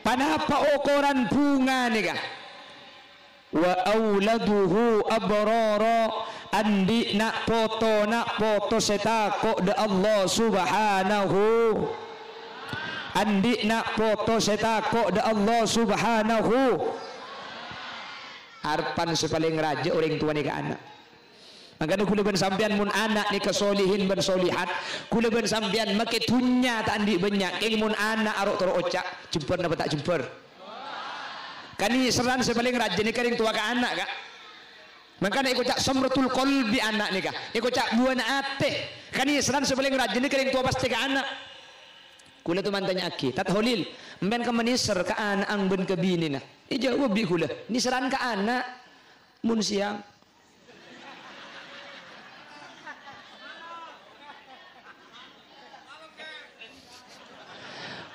ponapa okoran bhunga nèka? "Wa auladuhu abrara," andi' na' poto, na' poto sè tako' dâ' Allah Subhanahu. Andi' na' poto sè tako' dâ' Allah Subhanahu. Arebbhân sè palèng rajâ orèng towa nèka ana'. Mangkana ghulâ bân sampèyan mon ana' nèka solihin bân solihat, ghulâ bân sampèyan makè dhunnya ta' andi' bânnya', kèng mon ana' aro'-toro' oca', jembhâr napa ta' jembhâr? Kanèserran sè palèng rajâ nèka rèng towa ka ana', Ka'. Mangkana èkoca' samratul qalbi ana' nèka, èkoca' buwâna atè. Kanèserran sè palèng rajâ nèka rèng towa pastè ka ana'. Ghulâ toman tanya'aghi, "Tat Holil, sampèyan kemma nèser ka ana'na bân ka binèna?" Èjâwâb bi' ghulâ, "Nèserran ka ana'." Mon sèyang.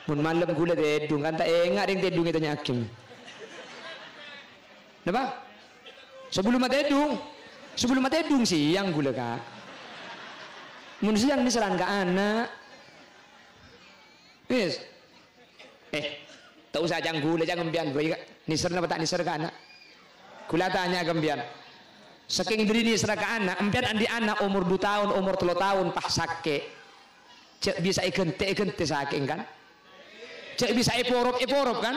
Mon malem ghulâ tèdung, kan ta' enga' rèng tèdung ètanya'aghi. Napa? Sabellunna tèdung. Sabellunna tèdung sèyang ghulâ, Ka'. Mon sèyang nèserran ka ana'. Wis. Eh, ta' osa ca'na ghulâ, ca'na sampèyan bhâi, Ka'. Nèser napa ta' nèser ka ana'? Ghulâ tanya ka sampèyan. Sakèng dhâri nèserra ka ana', sampèyan andi' ana' omor du taon, omor tello taon, pas sakè'. Jhâ' bisa èghântè-èghântè sakè'en, kan? Jhâ' bisa èporop-èporop, kan?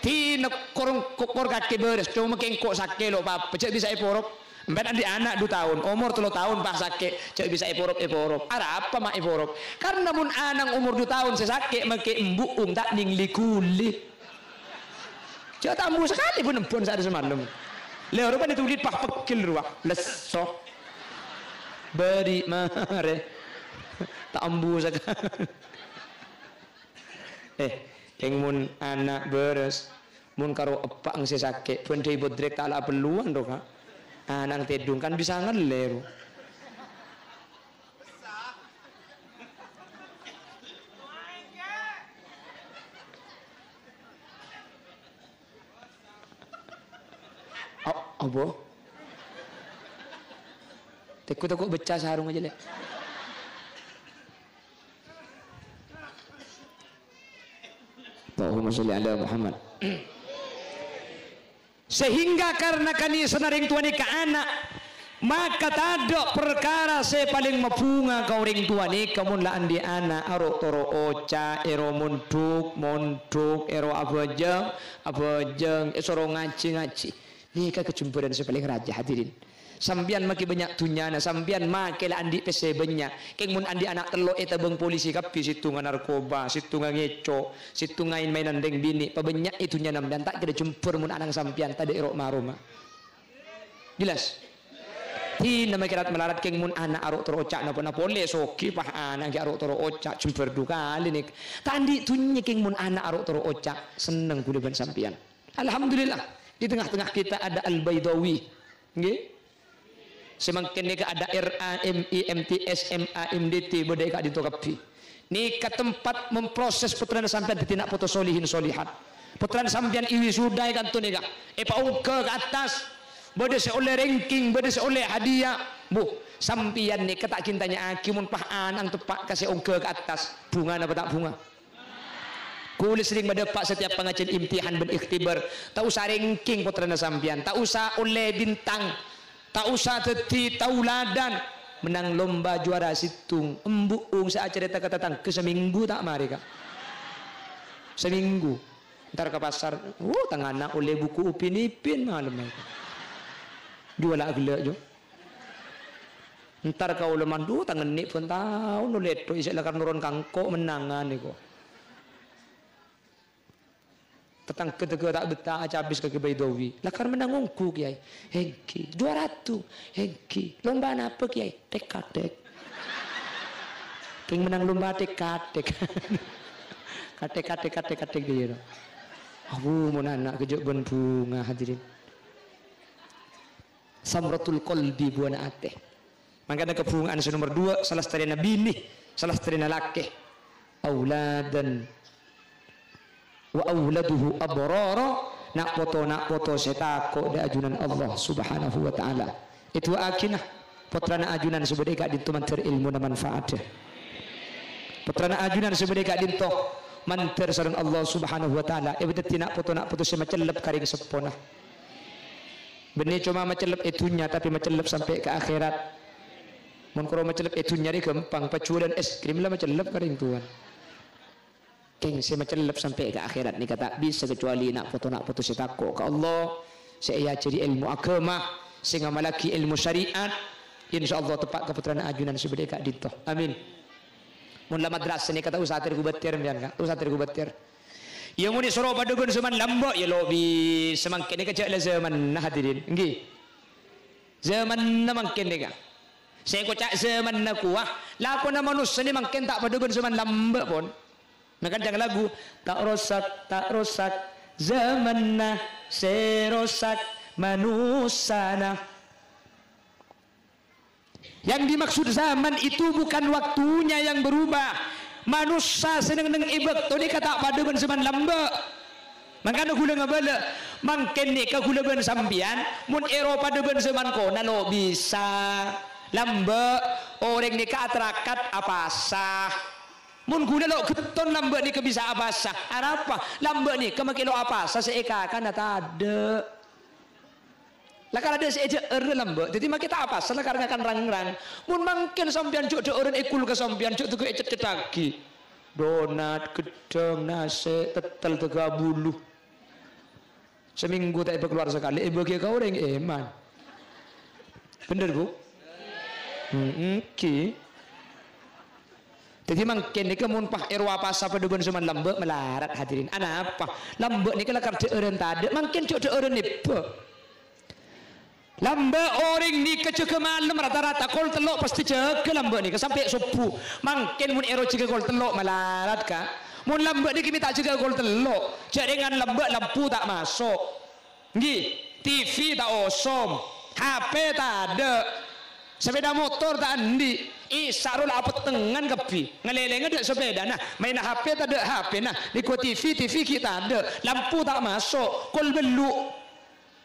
Dinah kor-, kor kakè bârâs, coma kèng engko' sakè' lo' pa-apa, jhâ' bisa èporop. Sampèyan andi' ana' du taon, omor tello taon pas sakè', jhâ' bisa èporop-èporop. Arapa ma' èporop? Karna mon ana'na omor du taon sè sakè' makè embu'ung ta' nèng li-ghuli. Jhâ' tambu sakalè bân embun saarè samalem. Lè, rowa panè tulid pas peggel rowa. Lesso. Bâri' marè. Tambu sakalè. Eh, kèng mon ana' bârâs, mon karo eppa'na sè sakè', bân dhâi bodrek ta' la apelluwân ro, Ka'. Ana'na tèdung kan bisa ngallè ro. A-, apa? Tèko-tèko becca sarungnga jâ, Lè'. Allahumma sholli ala Muhammad. Sehingga karna kanèserra rèng towa nèka ana', maka tadâ' parkara sè palèng mabhunga ka orèng towa nèka mon la andi' ana' aro'-toro' oca', èro mondhuk, mondhuk, èro abhâjâng, abhâjâng, èsoro ngajhi, ngajhi. Nèka kajembhârân sè palèng rajâ, hadirin. Sampèyan makè bânnya' dhunnyana, sampèyan makè la andi' pèssè bânnya'. Kèng mon andi' ana' tello' ètabâng polisi kabbhi, sèttonga narkoba, sèttonga ngèco', sèttonga maènan rèng binè', pabânnya'è dhunnyana sampèyan, ta' kèra jembhâr mon ana'na sampèyan tadâ' è ro'-maroma. Jelas? Dinah makè rat-malarat kèng mon ana' aro'-toro' oca' napa-napa polè soghi, pas ana' ghi' aro'-toro' oca', jembhâr du kalè nèka. Ta' andi' dhunnya kèng mon ana' aro'-toro' oca', senneng ghulâ bân sampèyan. Alhamdulillah, di tengah-tengah kita ada Al-Baidawi. Ngghi? Sè mangkèn nèka ada R A M I M T S M A M D T bâdâ è ka'dinto kabbhi. Nèka tempat memproses pottrana sampèyan dhâddhi na' poto solihin solihat. Pottrana sampèyan èwisuda è kanto nèka, èpaongghâ ka attas. Bâdâ sè ollè ranking, bâdâ sè ollè hadiah. Bu, sampèyan nèka ta' ghi' tanya'aghi mon pas ana'na teppa' ka sè ongghâ ka attas. Bhunga napa ta' bhunga? Ghulâ serrèng madâpa' satèyap pangajiyân imtihan bân ikhtibar. Ta' osa ranking pottrana sampèyan, ta' osa ollè bintang, ta' osa dhâddhi tauladan. Mennang lomba juwara sèttong, embu'ung sè acarèta ka tatangghâ samènggu ta' marè, Ka'. Samènggu. Entar ka pasar, "Oh, tang ana' ollè buku Upin Ipin malem." Juwâlâ ghellâ', Jo. Entar kaulâ mandhu tang ennè' bân taon lètto' isè lakar noron kangko' mennangan nèko. Tatangghâ tèghâ ta' bettah acabis ka Kè Baidawi. "Lakar mennang ongghu, Kèyaè?" "Èngghi." "Dua ratus?" "Èngghi." "Lomba napa, Kèyaè?" "Tek-katek." Kèng mennang lomba tek-katek. Katek-katek, katek-katek dhiyâ. Abu, mon ana' ghâjâ' bân bhunga, hadirin. Samratul qalbi, buwâna atè. Mangkana kabhunga'an sè nomer dua, salastarèna binè, salastarèna lakè. Auladan wa auladuhu abrara, na' poto-na' poto sè tako' dâ' ajunan Allah Subhanahu wa Ta'ala. Èdu'aaghina pottrana ajunan sè bâdâ è ka'dinto mandhâr èlmona manfaat. Pottrana ajunan sè bâdâ è ka'dinto mandhâr sareng Allah Subhanahu wa Ta'ala, èpadhâddhi na' poto-na' poto sè macellep ka rèng seppona. Bânnè coma macellep è dhunnya, tapè macellep sampè' ka akhèrat. Mon karo macellep è dhunnya rè ghâmpang, pajhuwâlân es krim la macellep ka rèng towan. Kèng sè macellep sampè' ka akhèrat nèka ta' bisa kecuali na' poto-na' poto sè tako' ka Allah, sè èajhâri èlmo aghâma, sè ngamallaghi èlmo syariat. Insyaallah teppa' ka pottrana ajunan sè bâdâ è ka'dinto. Amin. Mon la madrasah nèka ta' osa ter-kobâter, sampèyan, Ka'. Ta' osa ter-kobâter. Iyâ, mon èsoro padâ bân zaman lambâ', iyâ lo' bisa, mangkèn nèka jhâ' la zamanna, hadirin. Èngghi. Zamanna mangkèn nèka. Sè èkoca' zamanna kowa, lakona manossa nè mangkèn ta' padâ bân zaman lambâ', pon. Mangkana ca'na lagu, "Ta' rosak, ta' rosak, zamanna sè rosak manossana." Yang dimaksud zaman itu bukan waktunya yang berubah. Manossa sè neng-enneng è bâkto nèka ta' padâ bân zaman lambâ'. Mangkana ghulâ ngabâlâ, mangkèn nèka ghulâ bân sampèyan, mon èro padâ bân zaman kona lo' bisa. Lambâ', orèng nèka atarakat apasa. Mon ghulâ lo' ghetton lambâ' nèka bisa apasa. Arapa? Lambâ' nèka makè lo' apasa sè èkakana tadâ'. Lakar adâ' sè èdhâ'âr lambâ', dhâddhi makè ta' apasa lakar ngakan rang-rang. Mon mangkèn sampèyan jhâ' dhâ'ârân è kulkas sampèyan, jhâ' tèghâ ècet-cetaghi. Donat, ghedhâng, nasè', tettel, tèghâ bulu. Samènggu ta' èpakalowar sakalè, èbâghi ka orèng èman. Bhender, Bu? Hmm, èngghi. Dhâddhi mangkèn nèka mon pas èro apasa padâ bân zaman lambâ' malarat, hadirin. Anapa? Lambâ' nèka lakar dhâ'ârân tadâ', mangkèn jhâ' dhâ'ârân èbâ. Lambâ' orèng nèka jâgâ malem rata-rata kol tello' pastè jâgâ lambâ' nèka sampè' sobbhu. Mangkèn mon èro jâgâ kol tello' malarat, Ka'. Mon lambâ' nèka mè' ta' jâgâ kol tello', jhâ' rèngan lambâ' lampu ta' maso'. Èngghi, T V ta' osom, H P tadâ', sepeda motor ta' andi', isa' rowa la apettengngan kabbhi, ngalèlènga dâ' sepedana, maènna H P tadâ' H P-na, nèko T V, T V ghi' tadâ', lampu ta' maso', kol bellu'.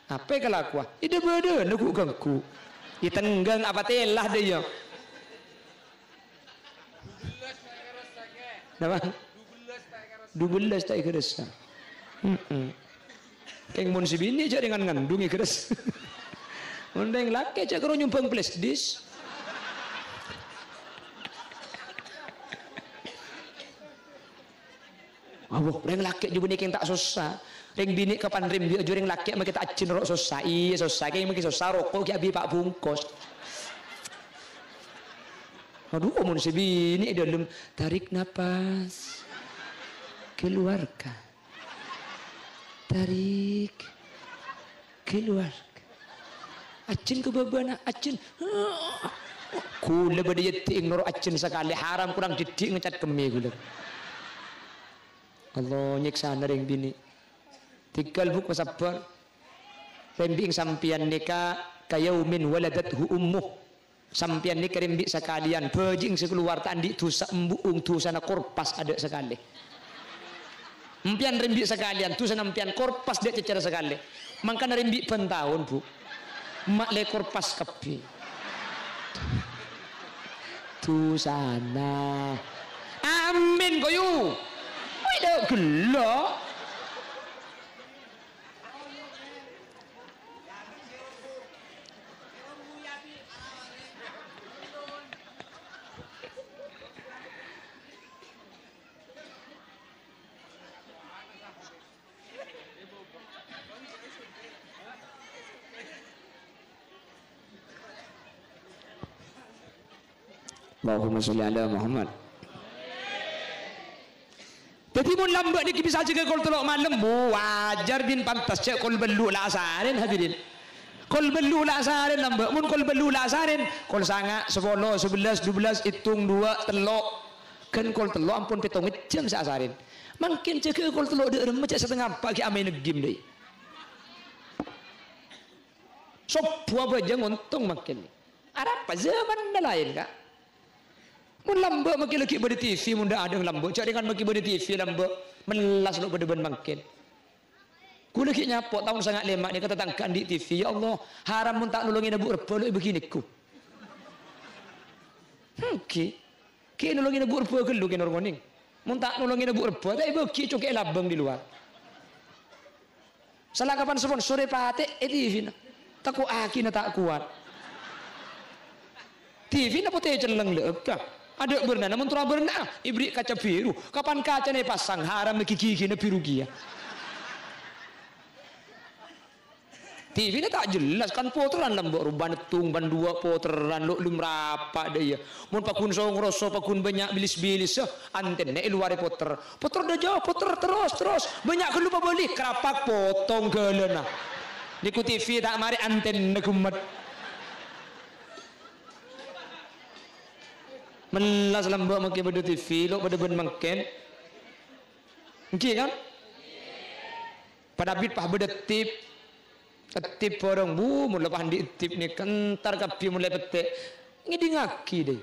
Apa èkalakowa? È dâ-bâdâna ghu-ghângghu. È tengghâng apa tèla dâ' iyâ? Napa? Dubellâs ta' èghâressa. Heeh. Kèng mon sè binè' jhâ' rèngan ngandung èghâressa. Mon rèng lakè' jhâ' karo nyombhâng flash disk. Awo, rèng lakè' jhubâ nèkèng ta' sossa. Rèng binè' kapan rèmbi' jhâ' rèng lakè' makè ta' ajjin ro' sossa. Iyâ, sossa. Kèng makè sossa, roko' ghi' abit pa' bungkos. Adu, mon sè binè' è dâlem, tarik napas. Keluarkan. Tarik. Keluar. Ajjin ka bâbâna, ajjin. Ghulâ bâdâ èyèddi'eng noro' ajjin sakalè, haram korang dhiddhi' ngeccat kemmè ghulâ. Allah, nyèksana rèng binè'. Tèngghâl, Bu', pasabbhâr. Rèmbi'eng sampèyan nèka kayaumin waladathu ummuh. Sampèyan nèka rèmbi' sakalèyan, bhâji'eng sè kalowar ta' andi' dhusa, embu'eng dhusana korpas adâ' sakalè. Empèyan rèmbi' sakalèyan, dhusana empèyan korpas dâ' cècèr sakalè. Mangkana rèmbi' bân taon, Bu'. Emma' lè korpas kabbhi. Dhusana. Amin, koyu. Wih, dâ' ghello'. Allahumma sholli ala Muhammad. Dhâddhi mon lambâ' nèka bisa jâgâ kol tello' malem, bu, wajar bân pantes jâ' kol bâllu' la asarèn, hadirin. Kol bâllu' la asarèn lambâ', mon kol bâllu' la asarèn, kol sanga', sapolo, sabellâs, dubellâs, ètong, duwâ', tello'. Ghân kol tello' ampon pètto' jam sè asarèn. Mangkèn jâgâ kol tello' dâ' remma jâ' satengnga empa' ghi' amaèn game dâi. Sobbhu abhâjâng ontong mangkèn. Arapa jhâmanna laèn, Ka'? Mon lambâ' makkè lagghi' bâdâ T V, mon dâ' adâ' lambâ', jhâ' rèng kan makkè bâdâ T V lambâ', mellas lo' padâ bân mangkèn. Ghulâ ghi' nyapo' taon sanga' lèma' nèka tatangghâ andi' T V, "Ya Allah, haram mon ta' nolongè nabu' rebbhâ lo' è bâgi nèko." Engghi. Ghi' nolongè nabu' rebbhâ ghâllu kènor ngonèng. Mon ta' nolongè nabu' rebbhâ, ta' èbâgi cokè' labâng di luar. Sala kapan sponsor èpatè'è T V-na. Tako' akina ta' kowat. T V-na potè celleng lè'ègghâ. Adâ' bârnana mon tora bârna'a, èbherri' kaca biru. Kapan kacana èpasang, haram ghi-ghigina biru kèya. T V-na ta' jelas, kan poterran lambâ' rowa bân ètong bân duwâ' poterran, lo' lem rapa' dâ' iyâ. Mon paggun song roso, paggun bânnya' bilis-bilis, eh, antenna è luar èpoter. Poter dâjâ, poter terros, terros. Bânnya' ghâllu pabâli, krapak potong ghâlâna. Nèko T V ta' marè antenna ghemmet. Mellas lambâ' makkè bâdâ T V, lo' padâ bân mangkèn. Engghi, kan? Padâ bit pas bâdâ tip. Tip bhârâng, bu, mon la pas andi' tip nèka, entar kabbhi mon la èpettè'. Ngèdingngaghi, dâi.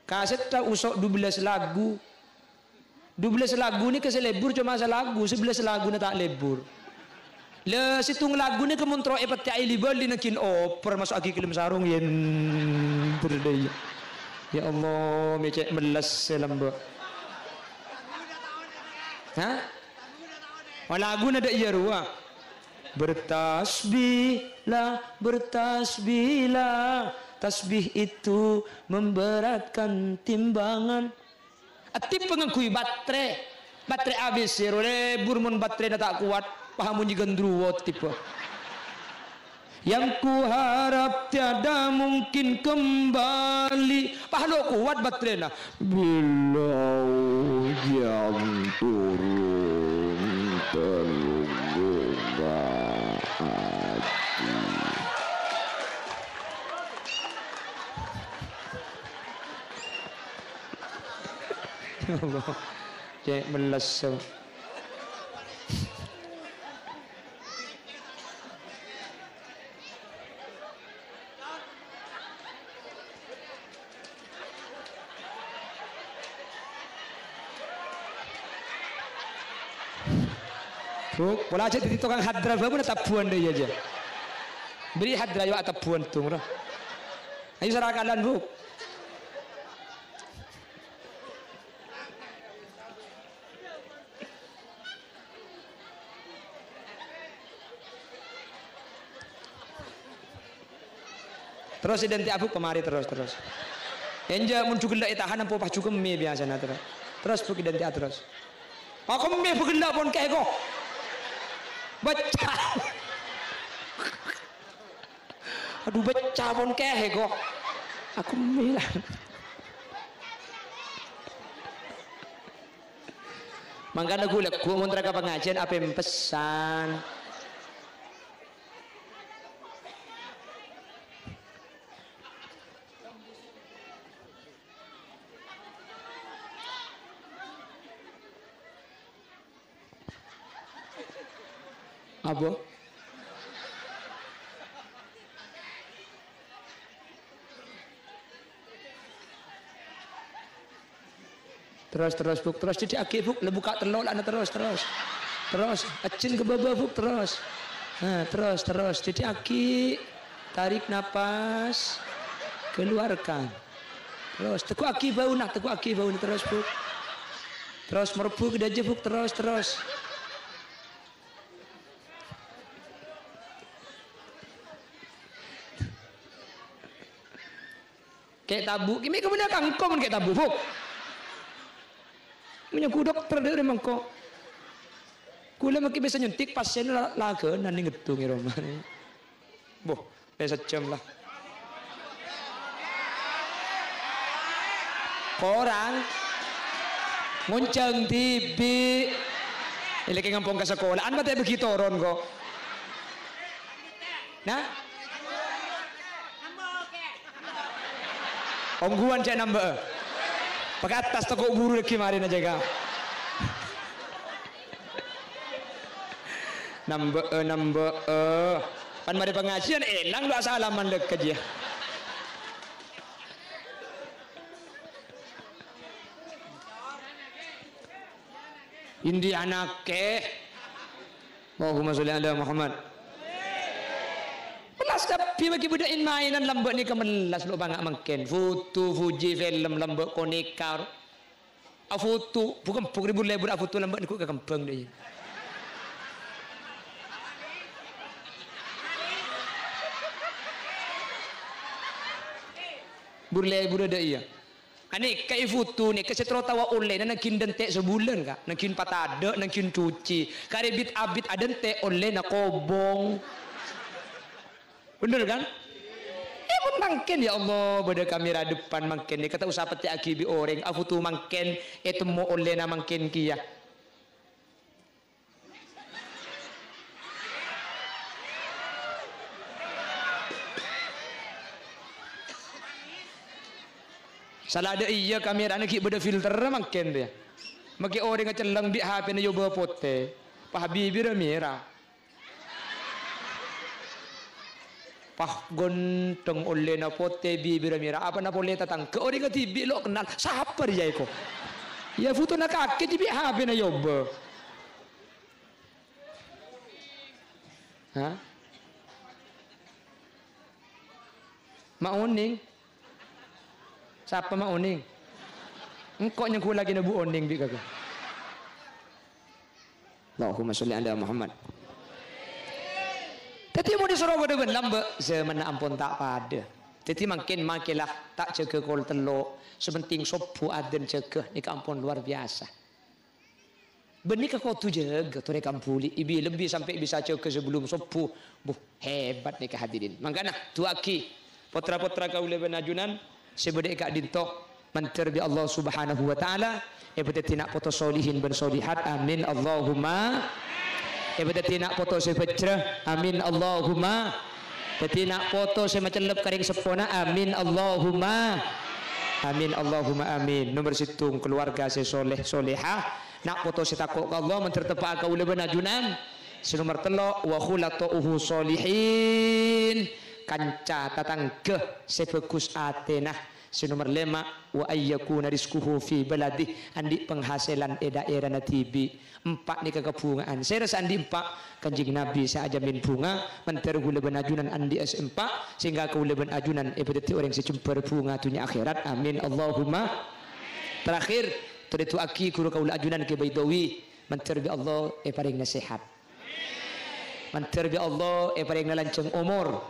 Kasetta uso' dubellâs lagu. Dubellâs lagu nèka sè lebur coma salagu, sabellâs laguna ta' lebur. La, sèttong lagu nèka mon terro èpettè'è li-bâli nangghing oper maso'aghi ka dâlem sarong, yèn berdaya. Ya Allah, mè' cè' mellas sè lambâ'. Hah? Oh, laguna dâ' iyâ rowa. Bertasbihlah, bertasbihlah. Tasbih itu memberatkan timbangan. Attipa ngangghuy baterè. Baterè A B C ro lebur mon baterèna ta' kowat, paha monjhi gandruwo attipa. Yang kuharap tiada mungkin kembali. Paha lo' kowat baterèna. Bila hujan turun, tergugah hati. Ya Allah. Cè' mellas. Bu', pola aja dhâddhi tokang hadra, Bu', mon atabbuwân dâ' iyâ, jâ. Bâri' hadra, yo, atabbuwân, dong, ro. Ayo, sara kalan, Bu'. Terros èdânte'a, Bu', pamarè terros, terros. Enjâ', mon jhughellâ' ètahan, ampo pas jhughellâ' biyasana, terros. Terros, Bu', èdânte'a, terros. Aku mè' bhâghellâ' pon kèko. Bâcca. Adu, bâcca pon kèko. Aku mè' la. Mangkana ghu-, lagghu' mon terro ka pangajiân apèmpèsan. Apa? Terros, terros, Bu'. Terros, cedhi'aghi, Bu'. La bukka' tello' la, terros, terros. Terros, ajjhân ka bâbâ, Bu', terros. Nah, terros, terros. Cedhi'aghi. Tarik napas. Keluarkan. Terros, tegghu'aghi bâuna, tegghu'aghi bâuna, terros, Bu'. Terros, morbhu ka dâjâ, Bu', terros, terros. Kè' tabu', kè' mè' kabânnya'an kangko mon kè' tabu', Bu'. Mè' nyangghu dokter dâri mangko. Kaulâ makkè bisa nyuntik pasièn la-, laghânan nèng ngèdhung è roma. Boh, lè sajjhâm la. Korang. Ngoncang dhibi'. Ilèkè ngampong ka sakola'an, matè bâgi toron, ko'. Nah? Ongghuwân cè' nambâ'â. Pakatas tako' buru lagi marèna jâgâ. Nambâ'â, nambâ'â. Pan marè pangajiân, èlang lo' asalaman lèkka jiyâ. Indi anakè. Allahumma sholli ala Muhammad. Mellas kabbhi bâgi bâdâ in-maènan lambâ' nèka mellas lo' bânga' mangkèn. Foto, fuji, film, lambâ' konèka. Afoto, bukembung ribur-lebur afoto lambâ' nèko kakembhâng dâ' iyâ. Bur-lebur dâ' iyâ. Anèka è foto nèka sè terro taowa ollèna nangghin dântè' sabulân, Ka'. Nangghin patadâ', nangghin cuci. Karè bit-abit adântè' ollèna kobong. Bhender, kan? È, mon mangkèn, ya Allah, bâdâ kamera depan mangkèn nèka ta' osa pettè'aghi bi' orèng. Afoto mangkèn, ètemmo ollèna mangkèn kèya. Sala dâ' iyâ, kamerana ghi' bâdâ filter mangkèn rèya. Makè orèngnga celleng bi' H P-na yobâ potè, pas bibirra mèra. Pas ghântheng ollèna potè, bibirra mèra. Apana polè tatangghâ, orèngnga dhibi' lo' kennal. Sapa rèya èko? Yâ, fotona kakè dhibi' H P-na yobâ. Hah? Ma' onèng? Sapa ma' onèng? Engko' nyengghulaghi bu onèng bi' kakè. Allahumma sholli ala Muhammad. Dhâddhi mon èsoro padâ bân lambâ', jhâmanna ampon ta' padâ. Dhâddhi mangkèn makèla ta' jâgâ kol tello', sè pentèng sobbhu adzan jâgâ nèka ampon luar biasa. Bân nèka kodhu jâgâ torè kambhuli, ibi-lebbi sampè' bisa jâgâ sabellum sobbhu. Buh, hebat nèka hadirin. Mangkana, du'aaghi potra-potra kaulâ bân ajunan sè bâdâ è ka'dinto. Mandhâr bi' Allah Subhanahu wa Ta'ala èpadhâddhi na' poto solihin bân solihat. Amin, Allahumma. Èpadhâddhi na' poto sè bhâjrâ. Amin, Allahumma. Dhâddhi na' poto sè macellep ka rèng seppona. Amin, Allahumma. Amin, Allahumma amin. Nomer sèttong, keluarga sè soleh solehah. Na' poto sè tako' ka Allah, mandhâr teppa'a kaulâ bân ajunan. Sè nomer tello', wa khulata'uhu sholihin. Kanca tatangghâ sè bhâghus atèna. Sè nomer lèma', wa ayyakuna rizquhu fi baladih, andi' penghasilan è dhaèrana dhibi'. Empa' nèka kabhunga'an. Sèra sè andi' empa'? Kanjeng Nabi sè ajhâmin bhunga, mandhâr kaulâ bân ajunan andi'â sè empa', sehingga kaulâ bân ajunan èpadhâddhi orèng sè jembhâr bhunga dhunnya akhèrat. Amin, Allahumma. Terakhir, torè du'aaghi ghuru kaulâ ajunan Kè Baidawi, mandhâr bi' Allah èparèngana sehat. Mandhâr bi' Allah èparèngana lanjhâng omor,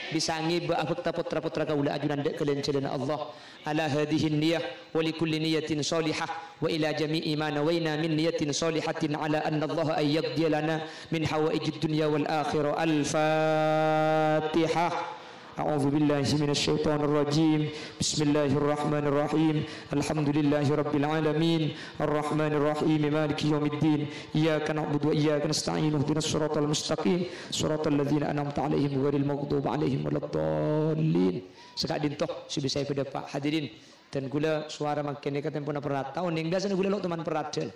bisa ngibâ abhâkta potra-potra kaulâ ajunan dâ' ghâlâjhâlâna Allah. Ala hadzihin niyah wa li kulli niyatin shalihah wa ila jami'i ma nawaina min niyatin shalihatin ala anna Allah an yaqdiya lana min hawaijid dunya wal akhirah. Al-Fatihah. أعوذ بالله من الشيطان الرجيم. بسم الله الرحمن الرحيم. الحمد لله رب العالمين. الرحمن الرحيم. مالك يوم الدين. إياك نعبد وإياك نستعين. اهدنا الصراط المستقيم. صراط الذين أنعمت عليهم غير المغضوب عليهم ولا الضالين. Saka'dinto sè bisa èpadâpa', hadirin. Dan kaulâ sowara mangkèn nèka tempona perrat. Taon nèng biasana kaulâ lo' toman perrat, dâl.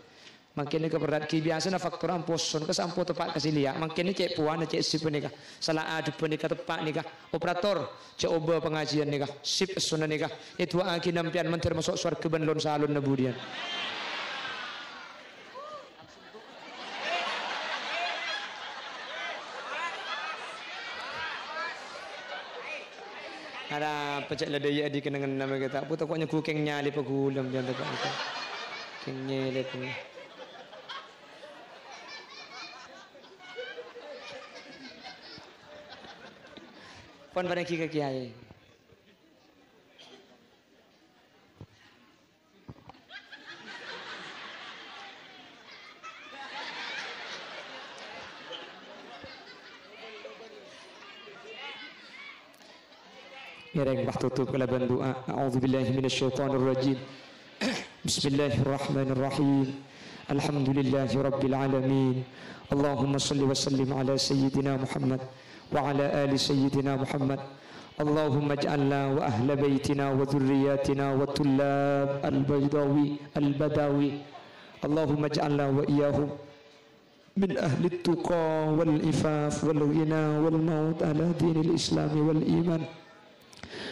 Mangkèn nèka perrat, ghi' biyasana faktor amposon, ka sampo teppa' ka sè lèya'. Mangkèn nèka cè' powana, cè' sip nèka. Sala adhep nèka teppa' nèka. Operator, cè' obâ pangajiân nèka. Sip essona nèka. Èdu'aaghi sampèyan mandhâr maso' sowarghâ bân lon-salonna budiyân. Arapa cè' la dâjâ è dhi' kennengnganna mè' ta' buto ko' nyegghu kèng nyalè paghulem jhân ta' kok. Kèng nyalè pon. Pon parèngaghi ka kèyaè. Ngèrèng pas totop kalabân du'a. A'udzubillahi minasyaitonirrajim. بسم الله الرحمن الرحيم. الحمد لله رب العالمين. اللهم صل وسلم على سيدنا محمد وعلى آل سيدنا محمد. اللهم اجعلنا وأهل بيتنا وذرياتنا وطلاب البيضاوي البداوي. اللهم اجعلنا وإياهم من أهل التقى والعفاف والغنى والموت على دين الإسلام والإيمان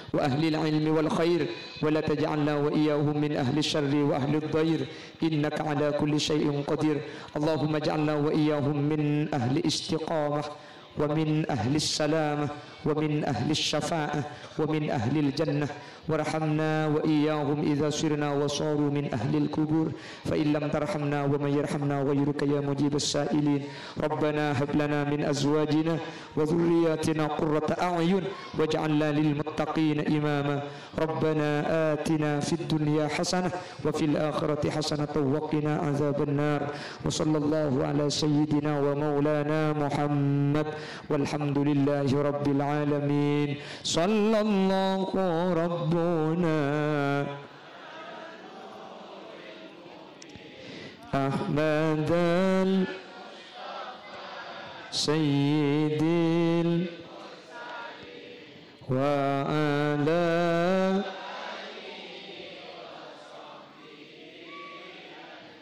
وأهل العلم والخير، ولا تجعلنا وإياهم من أهل الشر وأهل الضير، إنك على كل شيء قدير. اللهم اجعلنا وإياهم من أهل الاستقامة ومن أهل السلامة ومن أهل الشفاعة ومن أهل الجنة، وارحمنا وإياهم إذا صرنا وصاروا من أهل القبور، فإن لم ترحمنا ومن يرحمنا غيرك يا مجيب السائلين. ربنا هب لنا من أزواجنا وذرياتنا قرة أعين واجعلنا للمتقين إماما. ربنا آتنا في الدنيا حسنة وفي الآخرة حسنة وقنا عذاب النار. وصلى الله على سيدنا ومولانا محمد والحمد لله رب العالمين. صلى الله ربنا أحمد سيد وعلى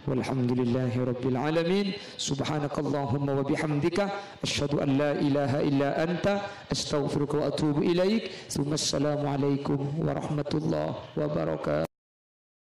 والحمد لله رب العالمين. سبحانك اللهم وبحمدك، أشهد أن لا إله إلا أنت، أستغفرك وأتوب إليك. ثم السلام عليكم ورحمة الله وبركاته.